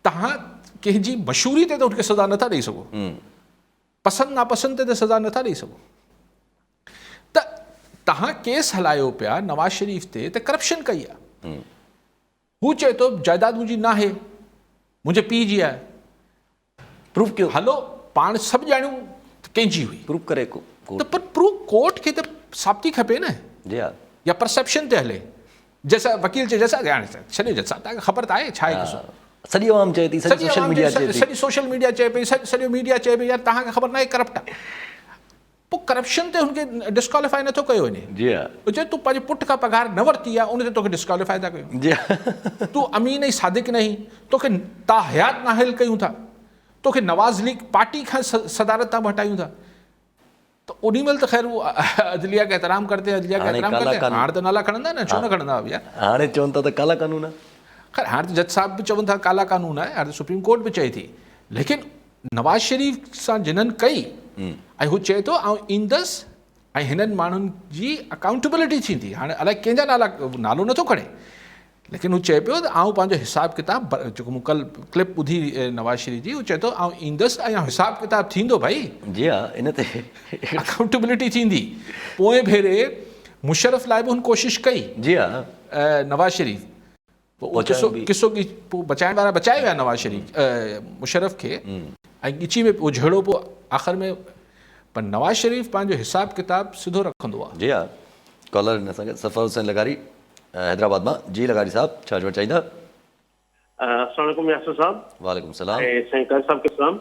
تهان ڪنهن جي مشهوري تي ته هن کي سزا نٿا ڏئي سگهو پسند ناپسند تي ته سزا نٿا ڏئي سگهو ته تهان ڪيس هلايو پيا نواز شريف تي ته ڪرپشن ڪئي آ هو چئي ٿو جائيداد منهنجي ناهي منهنجي پيء جي آهي پروف ڪيو هلو پاڻ سڀ ڄاڻيون ته ڪنهن جي هئي پروف ڪري ڪورٽ ته پر پروف ڪورٽ کي ته ثابتي کپي نه جي ها يا پرسيپشن تي هلي جيسا وڪيل چئي جيسا هاڻي ڇڏيو جج صاحب توهان کي خبر ته آهي ڇا آهي قصو سڄي عوام چئي ٿي سڄي سوشل ميڊيا چئي ٿي سڄي سوشل ميڊيا چئي پئي سڄو ميڊيا چئي پئي يار توهان کي خبر ناهي ڪرپٽ آهي پوء ڪرپشن تي هن کي ڊسڪواليفائي نٿو ڪيو وڃي جي ها چئي تون پنهنجي پٽ کان پگهار نه ورتي آهي ان تي توکي ڊسڪواليفائي ٿا ڪيون جي ها تون امين ۽ صادق نه آهين توکي تا حيات نااهل ڪيون ٿا توکي نواز ليگ پارٽي کان صدارت تان به هٽايون ٿا ته انهي مهل ته خير هو عدليه کا احترام ڪرتي ہیں عدليه کا احترام ڪرتي ہیں هاڻ ته نالا کڻندا نه ڇو نه کڻندا يار هاڻي چون ٿا ته ڪالا قانون آهي خير هاڻ ته جج صاحب به چون ٿا ڪالا قانون آهي هاڻ ته سپريم ڪورٽ به چئي ٿي ليڪن نواز شريف سان جنن ڪئي ۽ هو چئي ٿو آئون ايندس ۽ هنن ماڻهن جي اڪائونٽيبلٽي ٿيندي هاڻي الائي ڪنهن جا نالا نالو نٿو کڻي ليڪن هو چئي پيو ته آئون پنهنجو حساب ڪتاب جيڪو مون ڪل ڪلپ ٻڌي نواز شريف جي هو چئي ٿو آئون ايندس ۽ حساب ڪتاب ٿيندو ڀائي. جي ها ان تي اڪائونٽيبلٽي ٿيندي. پوئين ڀيري مشرف لاء به هن ڪوشش ڪئي. جي ها. نواز شريف پوء قصو قصو پوء بچائڻ وارا بچائي ويا نواز شريف مشرف کي ۽ ڳچي ۾ پوء جهيڙو پوء آخر ۾ پر نواز شريف پنهنجو حساب ڪتاب سڌو رکندو آهي. جي ها ڪالر هن سان گڏ سرفراز حسين لغاري حيدرآباد مان جي لغاري صاحب ڇا چوڻ چاهيندا. السلام عليڪم ياسر صاحب. وعليڪم السلام. ۽ سائين قاضي صاحب کي سلام.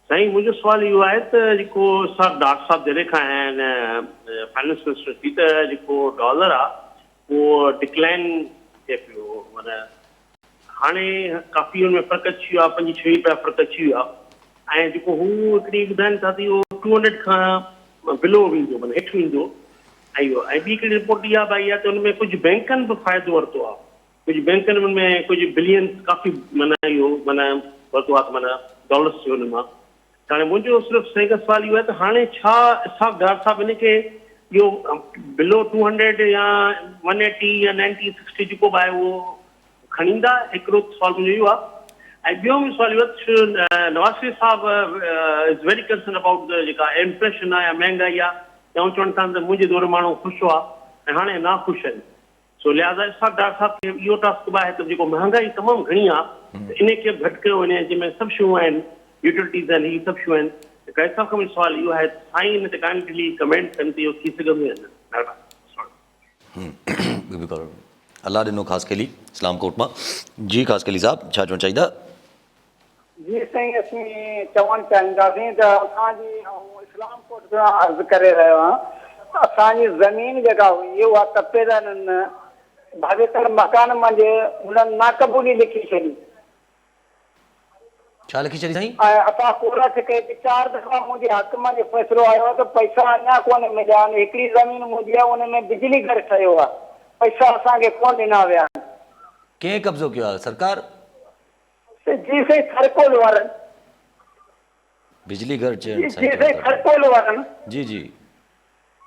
سائين منهنجو سوال اهو آهي ته جيڪو صاحب ڊاڪٽر صاحب جڏهن کان آيا آهن فائنانس منسٽر ٿي ته جيڪو ڊالر آ اهو ڊڪلائن ٿئي پيو معنيٰ هاڻي ڪافي ان ۾ فرق اچي ويو آ پنجي ڇويهه روپيا فرق اچي ويو آ ۽ جيڪو هو هڪڙي ٻڌائن ٿا ته اهو ٽو هنڊريڊ کان بلو ويندو معنيٰ هيٺ ويندو ۽ اهو ۽ ٻي هڪڙي رپورٽ اها به آئي آهي ته ان ۾ ڪجهه بئنڪن به فائدو ورتو آهي ڪجهه بئنڪن ان ۾ ڪجهه بلينز ڪافي معنيٰ اهو معنيٰ ورتو آهي ته معنيٰ ڊالرس جو ان مان ته هاڻي منهنجو صرف سائين کان سوال اهو آهي ته هاڻي ڇا اسحاق ڊار صاحب ان کي اهو بلو ٽو هنڊريڊ يا ون ايٽي يا نائنٽي سڪسٽي جيڪو به آهي اهو کڻي ايندا؟ هڪڙو ته سوال منهنجو اهو آهي ۽ ٻيو منهنجو سوال اهو آهي ته نواز شريف صاحب از ويري ڪنسرن ابائوٽ the جيڪا انفليشن آهي يا مهنگائي آهي يا هو چون ٿا ته منهنجي دور ۾ ماڻهو خوش هئا ۽ هاڻي ناخوش آهن سو لهٰذا اسحاق ڊار صاحب کي اهو ٽاسڪ به آهي ته جيڪو مهانگائي تمام گهڻي آهي ته انهي کي به گهٽ ڪيو وڃي جنهن ۾ سڀ شيون آهن يوٽيلٽيز آهن هي سڀ شيون آهن ته قائد صاحب کان منهنجو سوال اهو آهي ته سائين ان تي ڪائنڊلي ڪمينٽ ڪن ته اهو ٿي سگهندو يا نه مهرباني. ٻيو به ڪالر الله ڏنو خاصخيلي اسلام ڪوٽ مان جي خاصخيلي صاحب ڇا چوڻ چاهيندا. جي سائين اسين چوڻ چاهينداسين ته اسان جي آئون اسلام ڪوٽ کان عرض ڪري رهيو آهيان اسان جي زمين جيڪا هئي اها تپيدارن ڀاڄيتڙ مڪان منجهه هنن ناقبولي لکي ڇڏي. ڇا لکي ڇڏي سائين؟ ۽ اسان ڪورٽ کي به چار دفعا منهنجي حق منجهه فيصلو آيو آهي ته پئسا اڃا ڪونه مليا آهن، هڪڙي زمين منهنجي آهي ان ۾ بجلي گهر ٺهيو آهي، پئسا اسان کي ڪونه ڏنا ويا آهن. ڪنهن قبضو ڪيو آهي سرڪار؟ جي سائين ٿرڪول وارن. بجلي گهر چين جي سائين ٿرڪول وارن. جي جي.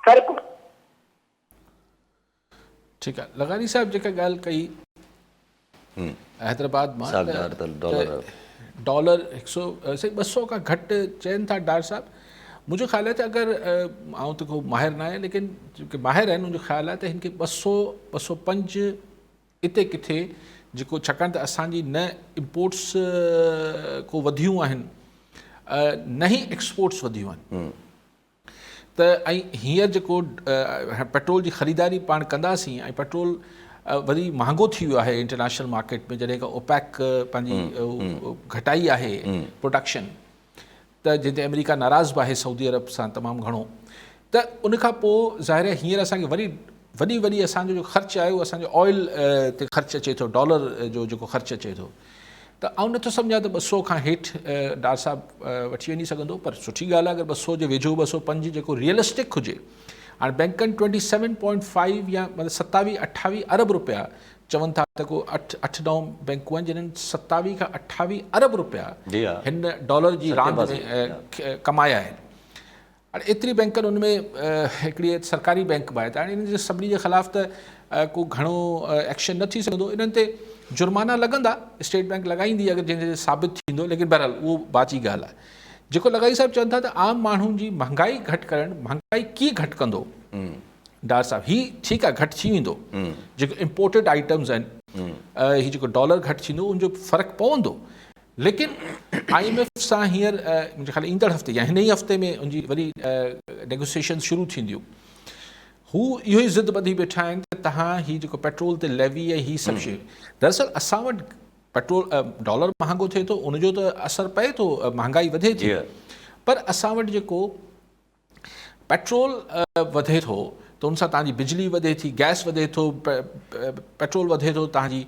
ٿرڪول. ٺيڪ آ لغاري صاحب جيڪا ڳالهه ڪئي حيدرآباد مان ڊالر هڪ سو سائين ٻه سو کان گهٽ چين ٿا ڊار صاحب منهنجو خيال آهي ته اگر آئون ته ڪو ماهر نه آهيان ليڪن جيڪي ماهر آهن ان جو خيال آهي ته هن کي ٻه سو 205 اتي ڪٿي جيڪو ڇاڪاڻ ته اسانجي نه امپورٽس ڪو وڌيون آهن نه ئي ايڪسپورٽس وڌيون آهن ته ۽ هينئر جيڪو پيٽرول جي خريداري پاڻ ڪنداسين ۽ پيٽرول وري مهانگو ٿي ويو آهي انٽرنيشنل مارڪيٽ ۾ جڏهن کان اوپيڪ پنهنجي گهٽائي آهي پروڊڪشن ته جنهن تي آمريڪا ناراض به آهي سعودي عرب سان تمام گهڻو ته ان کان پوء ظاهر آهي هينئر اسانکي وري وڏي وڏي اسان جو جو خرچ آهي اهو اسان جو آئل تي خرچ اچي ٿو ڊالر جو جيڪو خرچ اچي ٿو ته آئون نٿو سمجهان ته 200 کان هيٺ ڊار صاحب وٺي وڃي سگهندو پر سٺي ڳالهه آهي اگر 200 جي ويجهو 205 جيڪو ريئلسٽڪ هجي هاڻي بينڪن 27.5 يا مطلب 27 28 ارب روپيا چون ٿا ته ڪو اٺ اٺ نو بينڪون آهن جنھن 27 کان 28 ارب روپيا هن ڊالر جي راند ۾ ڪمايا آهن هاڻي ايتري بينڪن ان ۾ هڪڙي سرڪاري بينڪ به آهي ته هاڻي انهن جي سڀني جي خلاف ته ڪو گهڻو ايڪشن نه ٿي سگهندو انهن تي جرمانا لڳندا اسٽيٽ بينڪ لڳائيندي اگر جنهن جي ثابت ٿيندو ليڪن بهرحال اهو بعد جي ڳالهه آهي جيڪو لغاري صاحب چون ٿا ته عام ماڻهن جي مهانگائي گهٽ ڪرڻ مهانگائي ڪيئن گهٽ ڪندو ڊار صاحب هي ٺيڪ آهي گهٽ ٿي ويندو جيڪو امپورٽيڊ آئٽمز آهن هي جيڪو ڊالر گهٽ ٿيندو ان جو فرق پوندو ليڪن I M F سان هينئر منهنجي خيال ايندڙ هفتي يا هن ئي هفتي ۾ ان جي وري نيگوسيشن شروع ٿينديون. هو اهو ئي ضد ٻڌي بيٺا آهن ته تهان هي جيڪو پيٽرول تي ليوي ۽ هي سڀ شيون دراصل اسان وٽ پيٽرول ڊالر مهانگو ٿئي ٿو ان جو ته اثر پئي ٿو مهانگائي وڌي ٿي پر اسان وٽ جيڪو پيٽرول وڌي ٿو ته ان سان توهان جي بجلي وڌي ٿي، گئس وڌي ٿو، پيٽرول وڌي ٿو توهان جي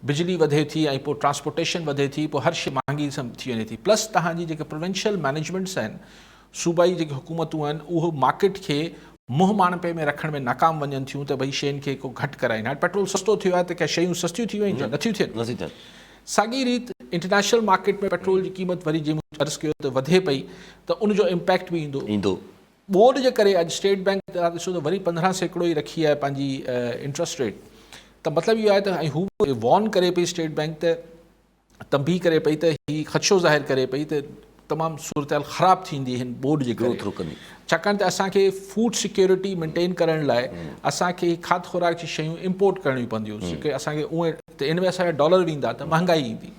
بجلي وڌي ٿي ۽ پوء ٽرانسپورٽيشن وڌي ٿي پوء هر شيء مهانگي ٿي وڃي ٿي پلس توهان جي جيڪي پروونشل مئنيجمينٽس آهن صوبائي جيڪي حڪومتون آهن اهو مارڪيٽ کي منهن ماڻپي ۾ رکڻ ۾ ناڪام وڃن ٿيون ته ڀئي شين کي ڪو گهٽ ڪرائين هاڻي پيٽرول سستو ٿيو آهي ته ڪي شيون سستيون ٿي ويون نه ٿيون ٿين ساڳي ريت انٽرنيشنل مارڪيٽ ۾ پيٽرول جي قيمت وري جيئن مون عرض ڪيو ته وڌي پئي ته ان جو امپيڪٽ به ايندو. ايندو. ٻوڏ جي ڪري اڄ اسٽيٽ بينڪ توهان ڏسو ته وري 15% ئي رکي آهي پنهنجي انٽرسٽ ريٽ ته مطلب اهو آهي ته ۽ هو به وارن ڪري پئي اسٽيٽ بينڪ ته تنبيهه ڪري پئي ته هي خدشو ظاهر ڪري پئي ته تمام صورتحال خراب ٿيندي هن ٻوڏ جي ڪري ڇاڪاڻ ته اسان کي فوڊ سيڪيورٽي مينٽين ڪرڻ لاء اسان کي کاڌ خوراڪ جي شيون امپورٽ ڪرڻيون پونديون جيڪي اسان کي اهي ته ان ۾ اسان جا ڊالر ويندا ته مهانگائي ايندي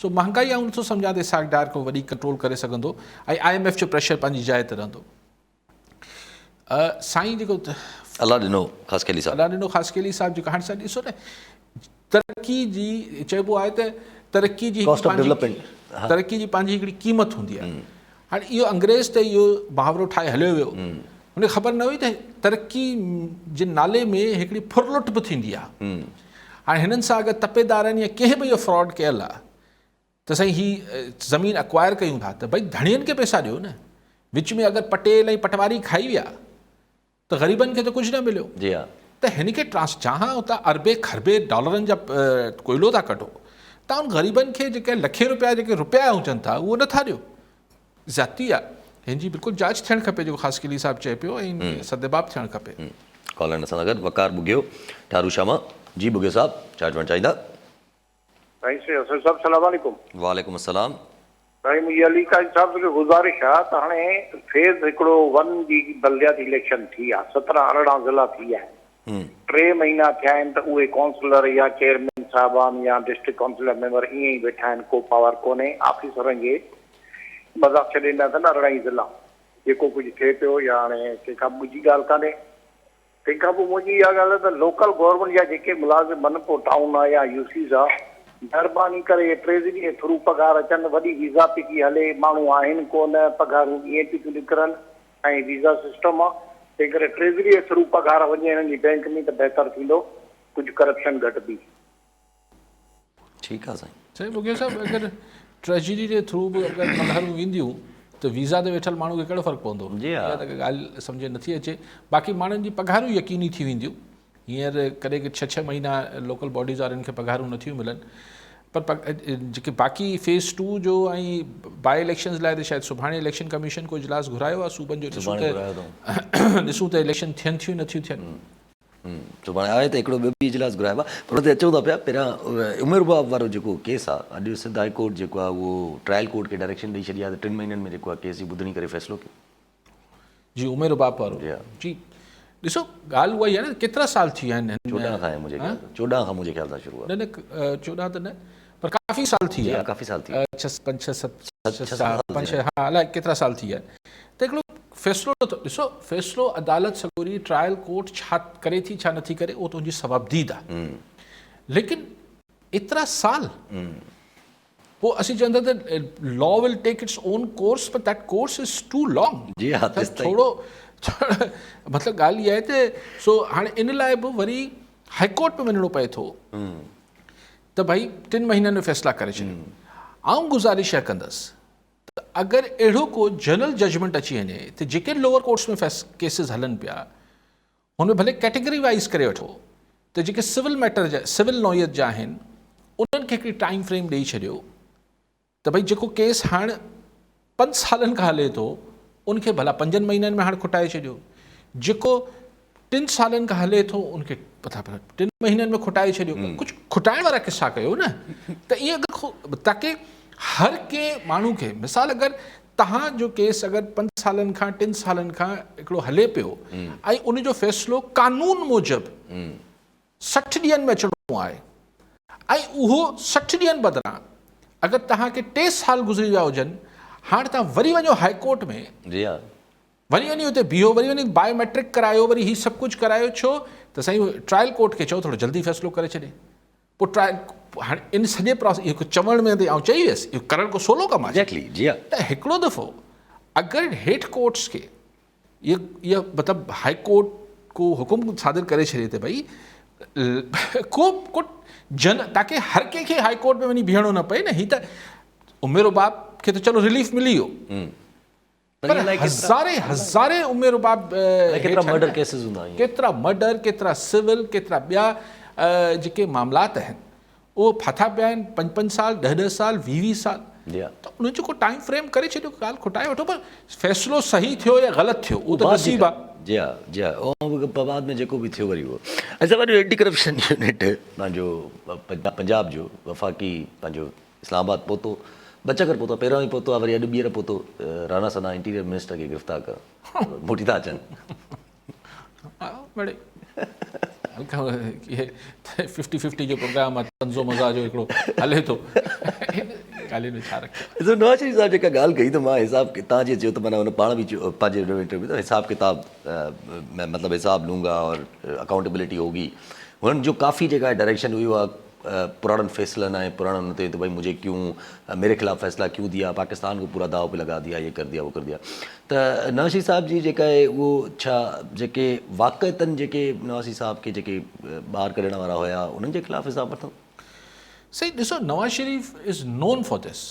سو مهانگائي آئون نٿو سمجهان ته اسحاق ڊار ڪو وڏي ڪنٽرول ڪري سگهندو ۽ I M F جو پريشر پنهنجي جاء تي رهندو. سائين جيڪو الله ڏنو خاصخيلي صاحب الله ڏنو خاصخيلي صاحب جيڪو هاڻي سائين ڏسو نه ترقي جي چئبو آهي ته ترقي جي ڪاسٽ آف ڊولپمينٽ ترقي جي پنهنجي هڪڙي قيمت هوندي آهي هاڻي اهو انگريز ته اهو محاورو ٺاهي هليو ويو هن کي خبر نه هئي ته ترقي جي نالي ۾ هڪڙي ڦرلٽ به ٿيندي آهي هاڻي هنن سان اگر تپيدارن يا ڪنهن به اهو فراڊ ڪيل آهي ته سائين هي زمين اڪوائر ڪيون ٿا ته ڀئي ڌڻين کي پئسا ڏيو نه وچ ۾ اگر پٽيل ۽ پٽواري کائي ويا ته غريبن کي ته ڪجهه نه مليو جي ها ته هن کي ٽرانس جهان اتان اربين کربين ڊالرن جا ڪوئلو ٿا ڪڍو ته ان غريبن کي جيڪي لکين روپيا جيڪي روپيا هجن ٿا اهو نٿا ڏيو زيادتي آ هن جي بلڪل جاچ ٿيڻ کپي جيڪو خاصخيلي صاحب چئي پيو ۽ سدباب ٿيڻ کپي. ڪالر سان گڏ وقار ٻگهيو ٺارو شاما جي ٻگهيو صاحب ڇا چوڻ چاهيندا. سائين سيد حسن صاحب سلام عليڪم. وعليڪم السلام. سائين منهنجي علي قاضي صاحب کي گذارش آ ته هاڻي فيز هڪڙو ون جي بلدياتي اليڪشن ٿي آ سترهن ارڙهن ضلع ٿي ويا آهن ٽي مهينا ٿيا آهن ته اهي ڪائونسلر يا چيئرمين صاحبان يا ڊسٽرڪٽ ڪائونسل جا ميمبر ائين ئي ويٺا آهن ڪو پاور ڪونهي آفيسرن جي مذاق ڇڏي ڏنا اٿن ارڙهن ئي ضلع جيڪو ڪجهه ٿئي پيو يا هاڻي ڪنهن کان ڳجهي ڳالهه ڪانهي تنهن کان پوء منهنجي اها ڳالهه آهي ته لوڪل گورنمينٽ جا جيڪي ملازم آهن پوء ٽائون آهي يا يو سيز آهي مهرباني ڪري اهي ٽريزري جي ٿرو پگهار اچن وڏي ويزا پئي ٿي هلي ماڻهو آهن ڪو نه پگهارون ائين پئي ٿيون نڪرن ۽ ويزا سسٽم آهي تنهن ڪري ٽريزري جي ٿرو پگهار وڃي هنن جي بئنڪ ۾ ته بهتر ٿيندو ڪجهه ڪرپشن گهٽبي. ٺيڪ آ سائين. سائين مغير صاحب اگر ٽريجري جي ٿرو به اگر پگهارون وينديون ته ويزا تي ويٺل ماڻهو کي ڪهڙو فرق پوندو جي ها. اها ته ڳالهه سمجهه نٿي اچي باقي ماڻهن جي پگهارون يقيني ٿي وينديون هينئر ڪڏهن ڪڏهن ڇهه ڇهه مهينا لوڪل باڊيز وارن کي پگهارون نٿيون ملن پر جيڪي باقي فيز ٽو جو ۽ باء اليڪشنز لاء ته شايد سڀاڻي اليڪشن ڪميشن ڪو اجلاس گهرايو آهي صوبن جو ڏسون ته ڏسون ته اليڪشن ٿين ٿيون نٿيون ٿين. سڀاڻي آهي ته هڪڙو ٻيو به اجلاس گهرايو آهي پر ان تي اچون ٿا پيا پهريان عمر باب وارو جيڪو ڪيس آهي اڄ سنڌ هاء ڪورٽ جيڪو آهي اهو ٽرائل ڪورٽ کي ڊائريڪشن ڏئي ڇڏي آهي ته ٽن مهينن ۾ جيڪو آهي ڪيس جي ٻڌڻي ڪري فيصلو ڪيو. جي عمر باب وارو جي ها. جي ڏسو ڳالهه اها ئي آهي نه ڪيترا سال ٿي ويا آهن هن 14 کان آهي منهنجي خيال سان 14 کان منهنجي خيال سان شروع آهي. نه نه 14 ته نه پر ڪافي سال ٿي ويا ڪافي سال ٿي ويا 6 5 6 7 6 5 6 ها الائي ڪيترا سال ٿي ويا ته هڪڙو فيصلو نٿو ڏسو فيصلو عدالت سڳوري ٽرائل ڪورٽ ڇا ڪري ٿي ڇا نٿي ڪري اهو ته ان جي صوابديد آهي ليڪن ايترا سال پوء اسين چون ٿا ته law will take its own course per that course is too long. جي ها تيستائين. ٿورو مطلب ڳالهه اها آهي ته سو هاڻي ان لاء به وري هائي ڪورٽ ۾ وڃڻو پئي ٿو ته ڀائي ٽن مهينن ۾ فيصلا ڪري ڇڏيو. آئون گذارش اها ڪندس ته اگر اهڙو ڪو جنرل ججمينٽ اچي وڃي ته جيڪي لوئر ڪورٽس ۾ ڪيسز هلن پيا هن ۾ ڀلي ڪيٽيگري وائيز ڪري وٺو ته جيڪي سول ميٽر جا سول نوعيت جا آهن انهن کي هڪڙي ٽائيم فريم ڏئي ڇڏيو ته ڀئي جيڪو ڪيس هاڻ پنج سالن کان هلي ٿو ان کي ڀلا پنجن مهينن ۾ هاڻ کٽائي ڇڏيو جيڪو ٽن سالن کان هلي ٿو ان کي پتا ٽن مهينن ۾ کٽائي ڇڏيو ڪجهه کٽائڻ وارا قصا ڪيو نه ته ائين اگر تاڪي هر ڪنهن ماڻهو کي مثال اگر توهان جو ڪيس اگر پنج سالن کان ٽن سالن کان هڪڙو هلي پيو ۽ ان جو فيصلو قانون موجب 60 ڏينهن ۾ اچڻو آهي ۽ اهو 60 ڏينهن بدران اگر توهان کي 3 سال گذري ويا هجن هاڻ توهان وري وڃو هائي ڪورٽ ۾ جي ها وري وڃي اتي بيهو وري وڃي بايو ميٽرڪ ڪرايو وري هي سڀ ڪجهه ڪرايو ڇو ته سائين ٽرائل ڪورٽ کي چئو ٿورو جلدي فيصلو ڪري ڇڏي پوء ٽرائل هاڻي ان سڄي پراسيس اهو چوڻ ۾ ته آئون چئي ويس اهو ڪرڻ ڪو سولو ڪم آهي ايگزيڪٽلي جي ها ته هڪڙو دفعو اگر هيٺ ڪورٽس کي اهو مطلب هائي ڪورٽ ڪو حڪم صادر ڪري ڇڏي ته ڀئي ڪو ڪو جن تاڪي هر ڪنهن کي هائي ڪورٽ ۾ وڃي بيهڻو نه پئي نه هي ته عمر رباب کي ته چلو رليف ملي ويو پر هزارين هزارين ام رباب ڪيترا مرڊر ڪيسز هوندا آهن ڪيترا مرڊر ڪيترا سول ڪيترا ٻيا جيڪي معاملات آهن اهو ڦاٿا پيا آهن پنج پنج سال ڏهه ڏهه سال ويهه ويهه سال ته انهن جو ڪو ٽائيم فريم ڪري ڇڏيو ڳالهه کٽائي وٺو پر فيصلو صحيح ٿيو يا غلط ٿيو اهو ته نصيب آهي. جي ها جي ها اهو بعد ۾ جيڪو به ٿيو وري اهو اچا وري اينٽي ڪرپشن يونٽ پنهنجو پنجاب جو وفاقي پنهنجو اسلام آباد پهتو، ٻه چڪر پهتو، پهريون ئي پهتو آهي وري اڄ ٻيهر پهتو، رانا ثنا انٽيريئر منسٽر کي گرفتار ڪرڻ موٽي ٿا اچن. مڙئي ففٽي ففٽي جو پروگرام آهي طنز و مزاح جو هڪڙو هلي ٿو ڳالهين ۾ ڇا رکيو آهي. سو نواز شريف صاحب جيڪا ڳالهه ڪئي ته مان حساب توهان جيئن چيو ته معنيٰ هن پاڻ به چيو پنهنجي ان انٽرويو ته حساب ڪتاب مطلب حساب لون گا اور اڪائونٽيبلٽي هوگي هنن جو ڪافي جيڪا ڊائريڪشن هئي اها پراڻن فيصلن ۽ پراڻن ان تي ته ڀئي مجھي ڪيون ميري خلاف فيصلا ڪيون ديا پاڪستان کو پورا داء پي لگا ديا يي ڪر ديا وو ڪر ديا ته نواز شريف صاحب جي جيڪا آهي اهو ڇا جيڪي واقعتن جيڪي نواز شريف صاحب کي جيڪي ٻاهر ڪڍڻ وارا هيا انهن جي خلاف حساب ورتو. سائين ڏسو Nawaz Sharif is known for this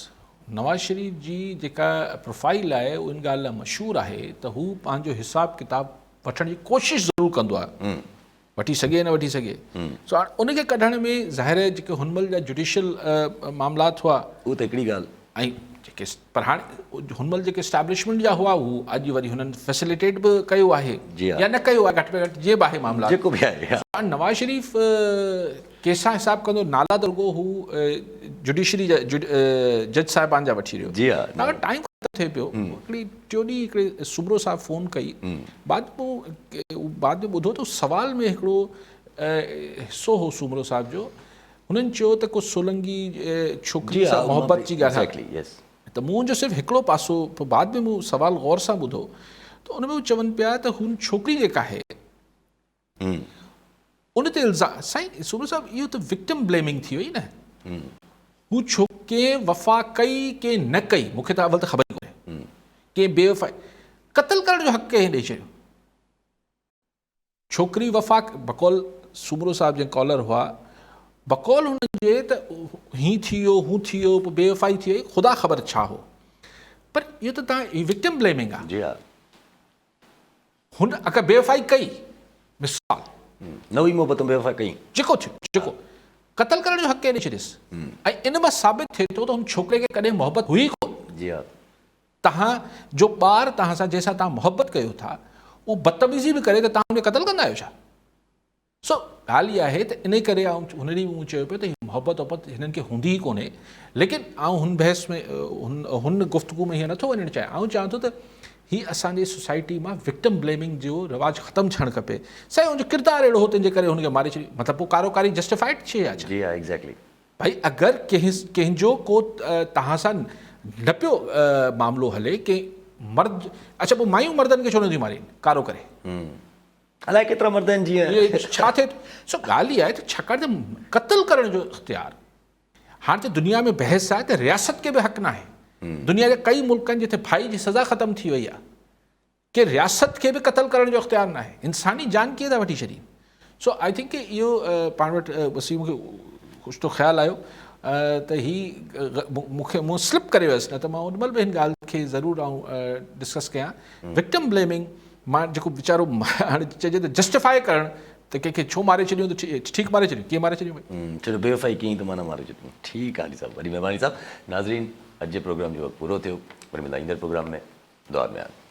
Nawaz Sharif جي جيڪا پروفائيل آهي ان ڳالهه لاء مشهور آهي ته هو پنهنجو حساب ڪتاب وٺڻ جي ڪوشش ضرور ڪندو آهي وٺي سگهي يا نه وٺي سگهي سو هاڻ ان کي ڪڍڻ ۾ ظاهر آهي جيڪي هن مهل جا جڊيشل معاملات هئا اهو ته هڪڙي ڳالهه. ۽ جيڪي پر هاڻ هن مهل جيڪي اسٽيبلشمينٽ جا هئا هو اڄ وري هنن فيسليٽيٽ به ڪيو آهي جي ها يا نه ڪيو آهي گهٽ ۾ گهٽ جيئن به آهي معاملات جيڪو به آهي ها. هاڻ نواز شريف ڪنهن سان حساب ڪندو نالا ته رڳو هو جڊيشري جا جج صاحبان جا وٺي رهيو جي ها ٽائيم ختم ٿئي پيو هڪڙي ٽيون ڏينهن هڪڙي سومرو صاحب فون ڪئي بعد ۾ بعد ۾ ٻڌو ته سوال ۾ هڪڙو حصو هو سومرو صاحب جو هنن چيو ته ڪو سولنگي ڇوڪري سان محبت جي ڳالهه ته مون جو صرف هڪڙو پاسو بعد ۾ مون سوال غور سان ٻڌو ته ان ۾ هو چون پيا ته هن ڇوڪري جيڪا آهي ان تي الزام سائين سومرو صاحب اهو ته وڪٽم بليمنگ ٿي وئي نه هو ڇو ڪنهن وفا ڪئي ڪنهن نه ڪئي مون کي ته اول ته خبر ئي ڪونهي ڪنهن بي وفائي قتل ڪرڻ جو حق ڪنهن ڏئي ڇڏيو ڇوڪري وفا بقول سومرو صاحب جنهن ڪالر هئا بقول هن جي ته هي ٿي ويو هو ٿي ويو پوء بي وفائي ٿي وئي خدا خبر ڇا هو پر اهو ته تان وڪٽم بليمنگ آهي جي ها هن اگر بي وفائي ڪئي مثال. نه هئي محبت بي وفائي ڪئي. جيڪو ٿيو جيڪو قتل ڪرڻ جو حق ڪنهن ڏئي ڇڏيس ۽ ان مان ثابت ٿئي ٿو ته هن ڇوڪري کي ڪڏهن محبت هئي ڪونه. جي ها. توهان جو ٻار توهان سان جنهن سان توهان محبت ڪيو ٿا اهو بدتميزي به ڪري ته توهان ان کي قتل ڪندا آهيو ڇا؟ سو ڳالهه اها آهي ته انهي ڪري آئون هن ڏينهن به مون چيو پيو ته هي محبت وحبت هنن کي هوندي ئي ڪونهي ليڪن آئون هن بحث ۾ هن گفتگو ۾ هيئن نٿو وڃڻ چاهيان آئون چاهيان ٿو ته هي اسان جي سوسائٽي مان وڪٽم بليمنگ جو رواج ختم ٿيڻ کپي سائين ان جو ڪردار اهڙو هو تنهن جي ڪري هن کي ماري ڇڏيو مطلب پوء ڪارو ڪاري جسٽيفائيڊ ٿئي يا ڇا؟ جي ها ايگزيڪٽلي. ڀائي اگر ڪنهن ڪنهن جو ڪو توهان سان نه پيو معاملو هلي ڪنهن مرد اڇا پوء مايون مردن کي ڇو نٿيون مارين ڪارو ڪري. الائي ڪيترا مرد آهن جيئن. ڇا ٿئي ٿو سو ڳالهه اها آهي ته ڇاڪاڻ ته قتل ڪرڻ جو اختيار هاڻ ته دنيا ۾ بحث آهي ته رياست کي به حق ناهي. دنيا جا ڪئي ملڪ آهن جتي ڦاهي جي سزا ختم ٿي وئي آهي. ڪي رياست کي به قتل ڪرڻ جو اختيار ناهي. انساني جان ڪيئن ٿا وٺي ڇڏين. سو I think اهو پاڻ وٽ بس هي مون کي اوچتو خيال آيو ته هي مون کي مون سلپ ڪري ويس نه ته مان ان مهل به هن ڳالهه کي ضرور آئون ڊسڪس ڪيان. وڪٽم بليمنگ مان جيڪو ويچارو هاڻي چئجي ته جسٽيفائي ڪرڻ ته ڪنهن کي ڇو ماري ڇڏيون ته ٺيڪ ماري ڇڏيون ڪيئن ماري ڇڏيون ڀئي. ڇو جو بيوفائي ڪيئي ته معنيٰ ماري ڇڏيون. ٺيڪ آ علي صاحب وڏي مهرباني صاحب. ناظرين اڄ جي پروگرام جو وقت پورو ٿيو وري ملندا ايندڙ پروگرام ۾ دعا ۾ ياد.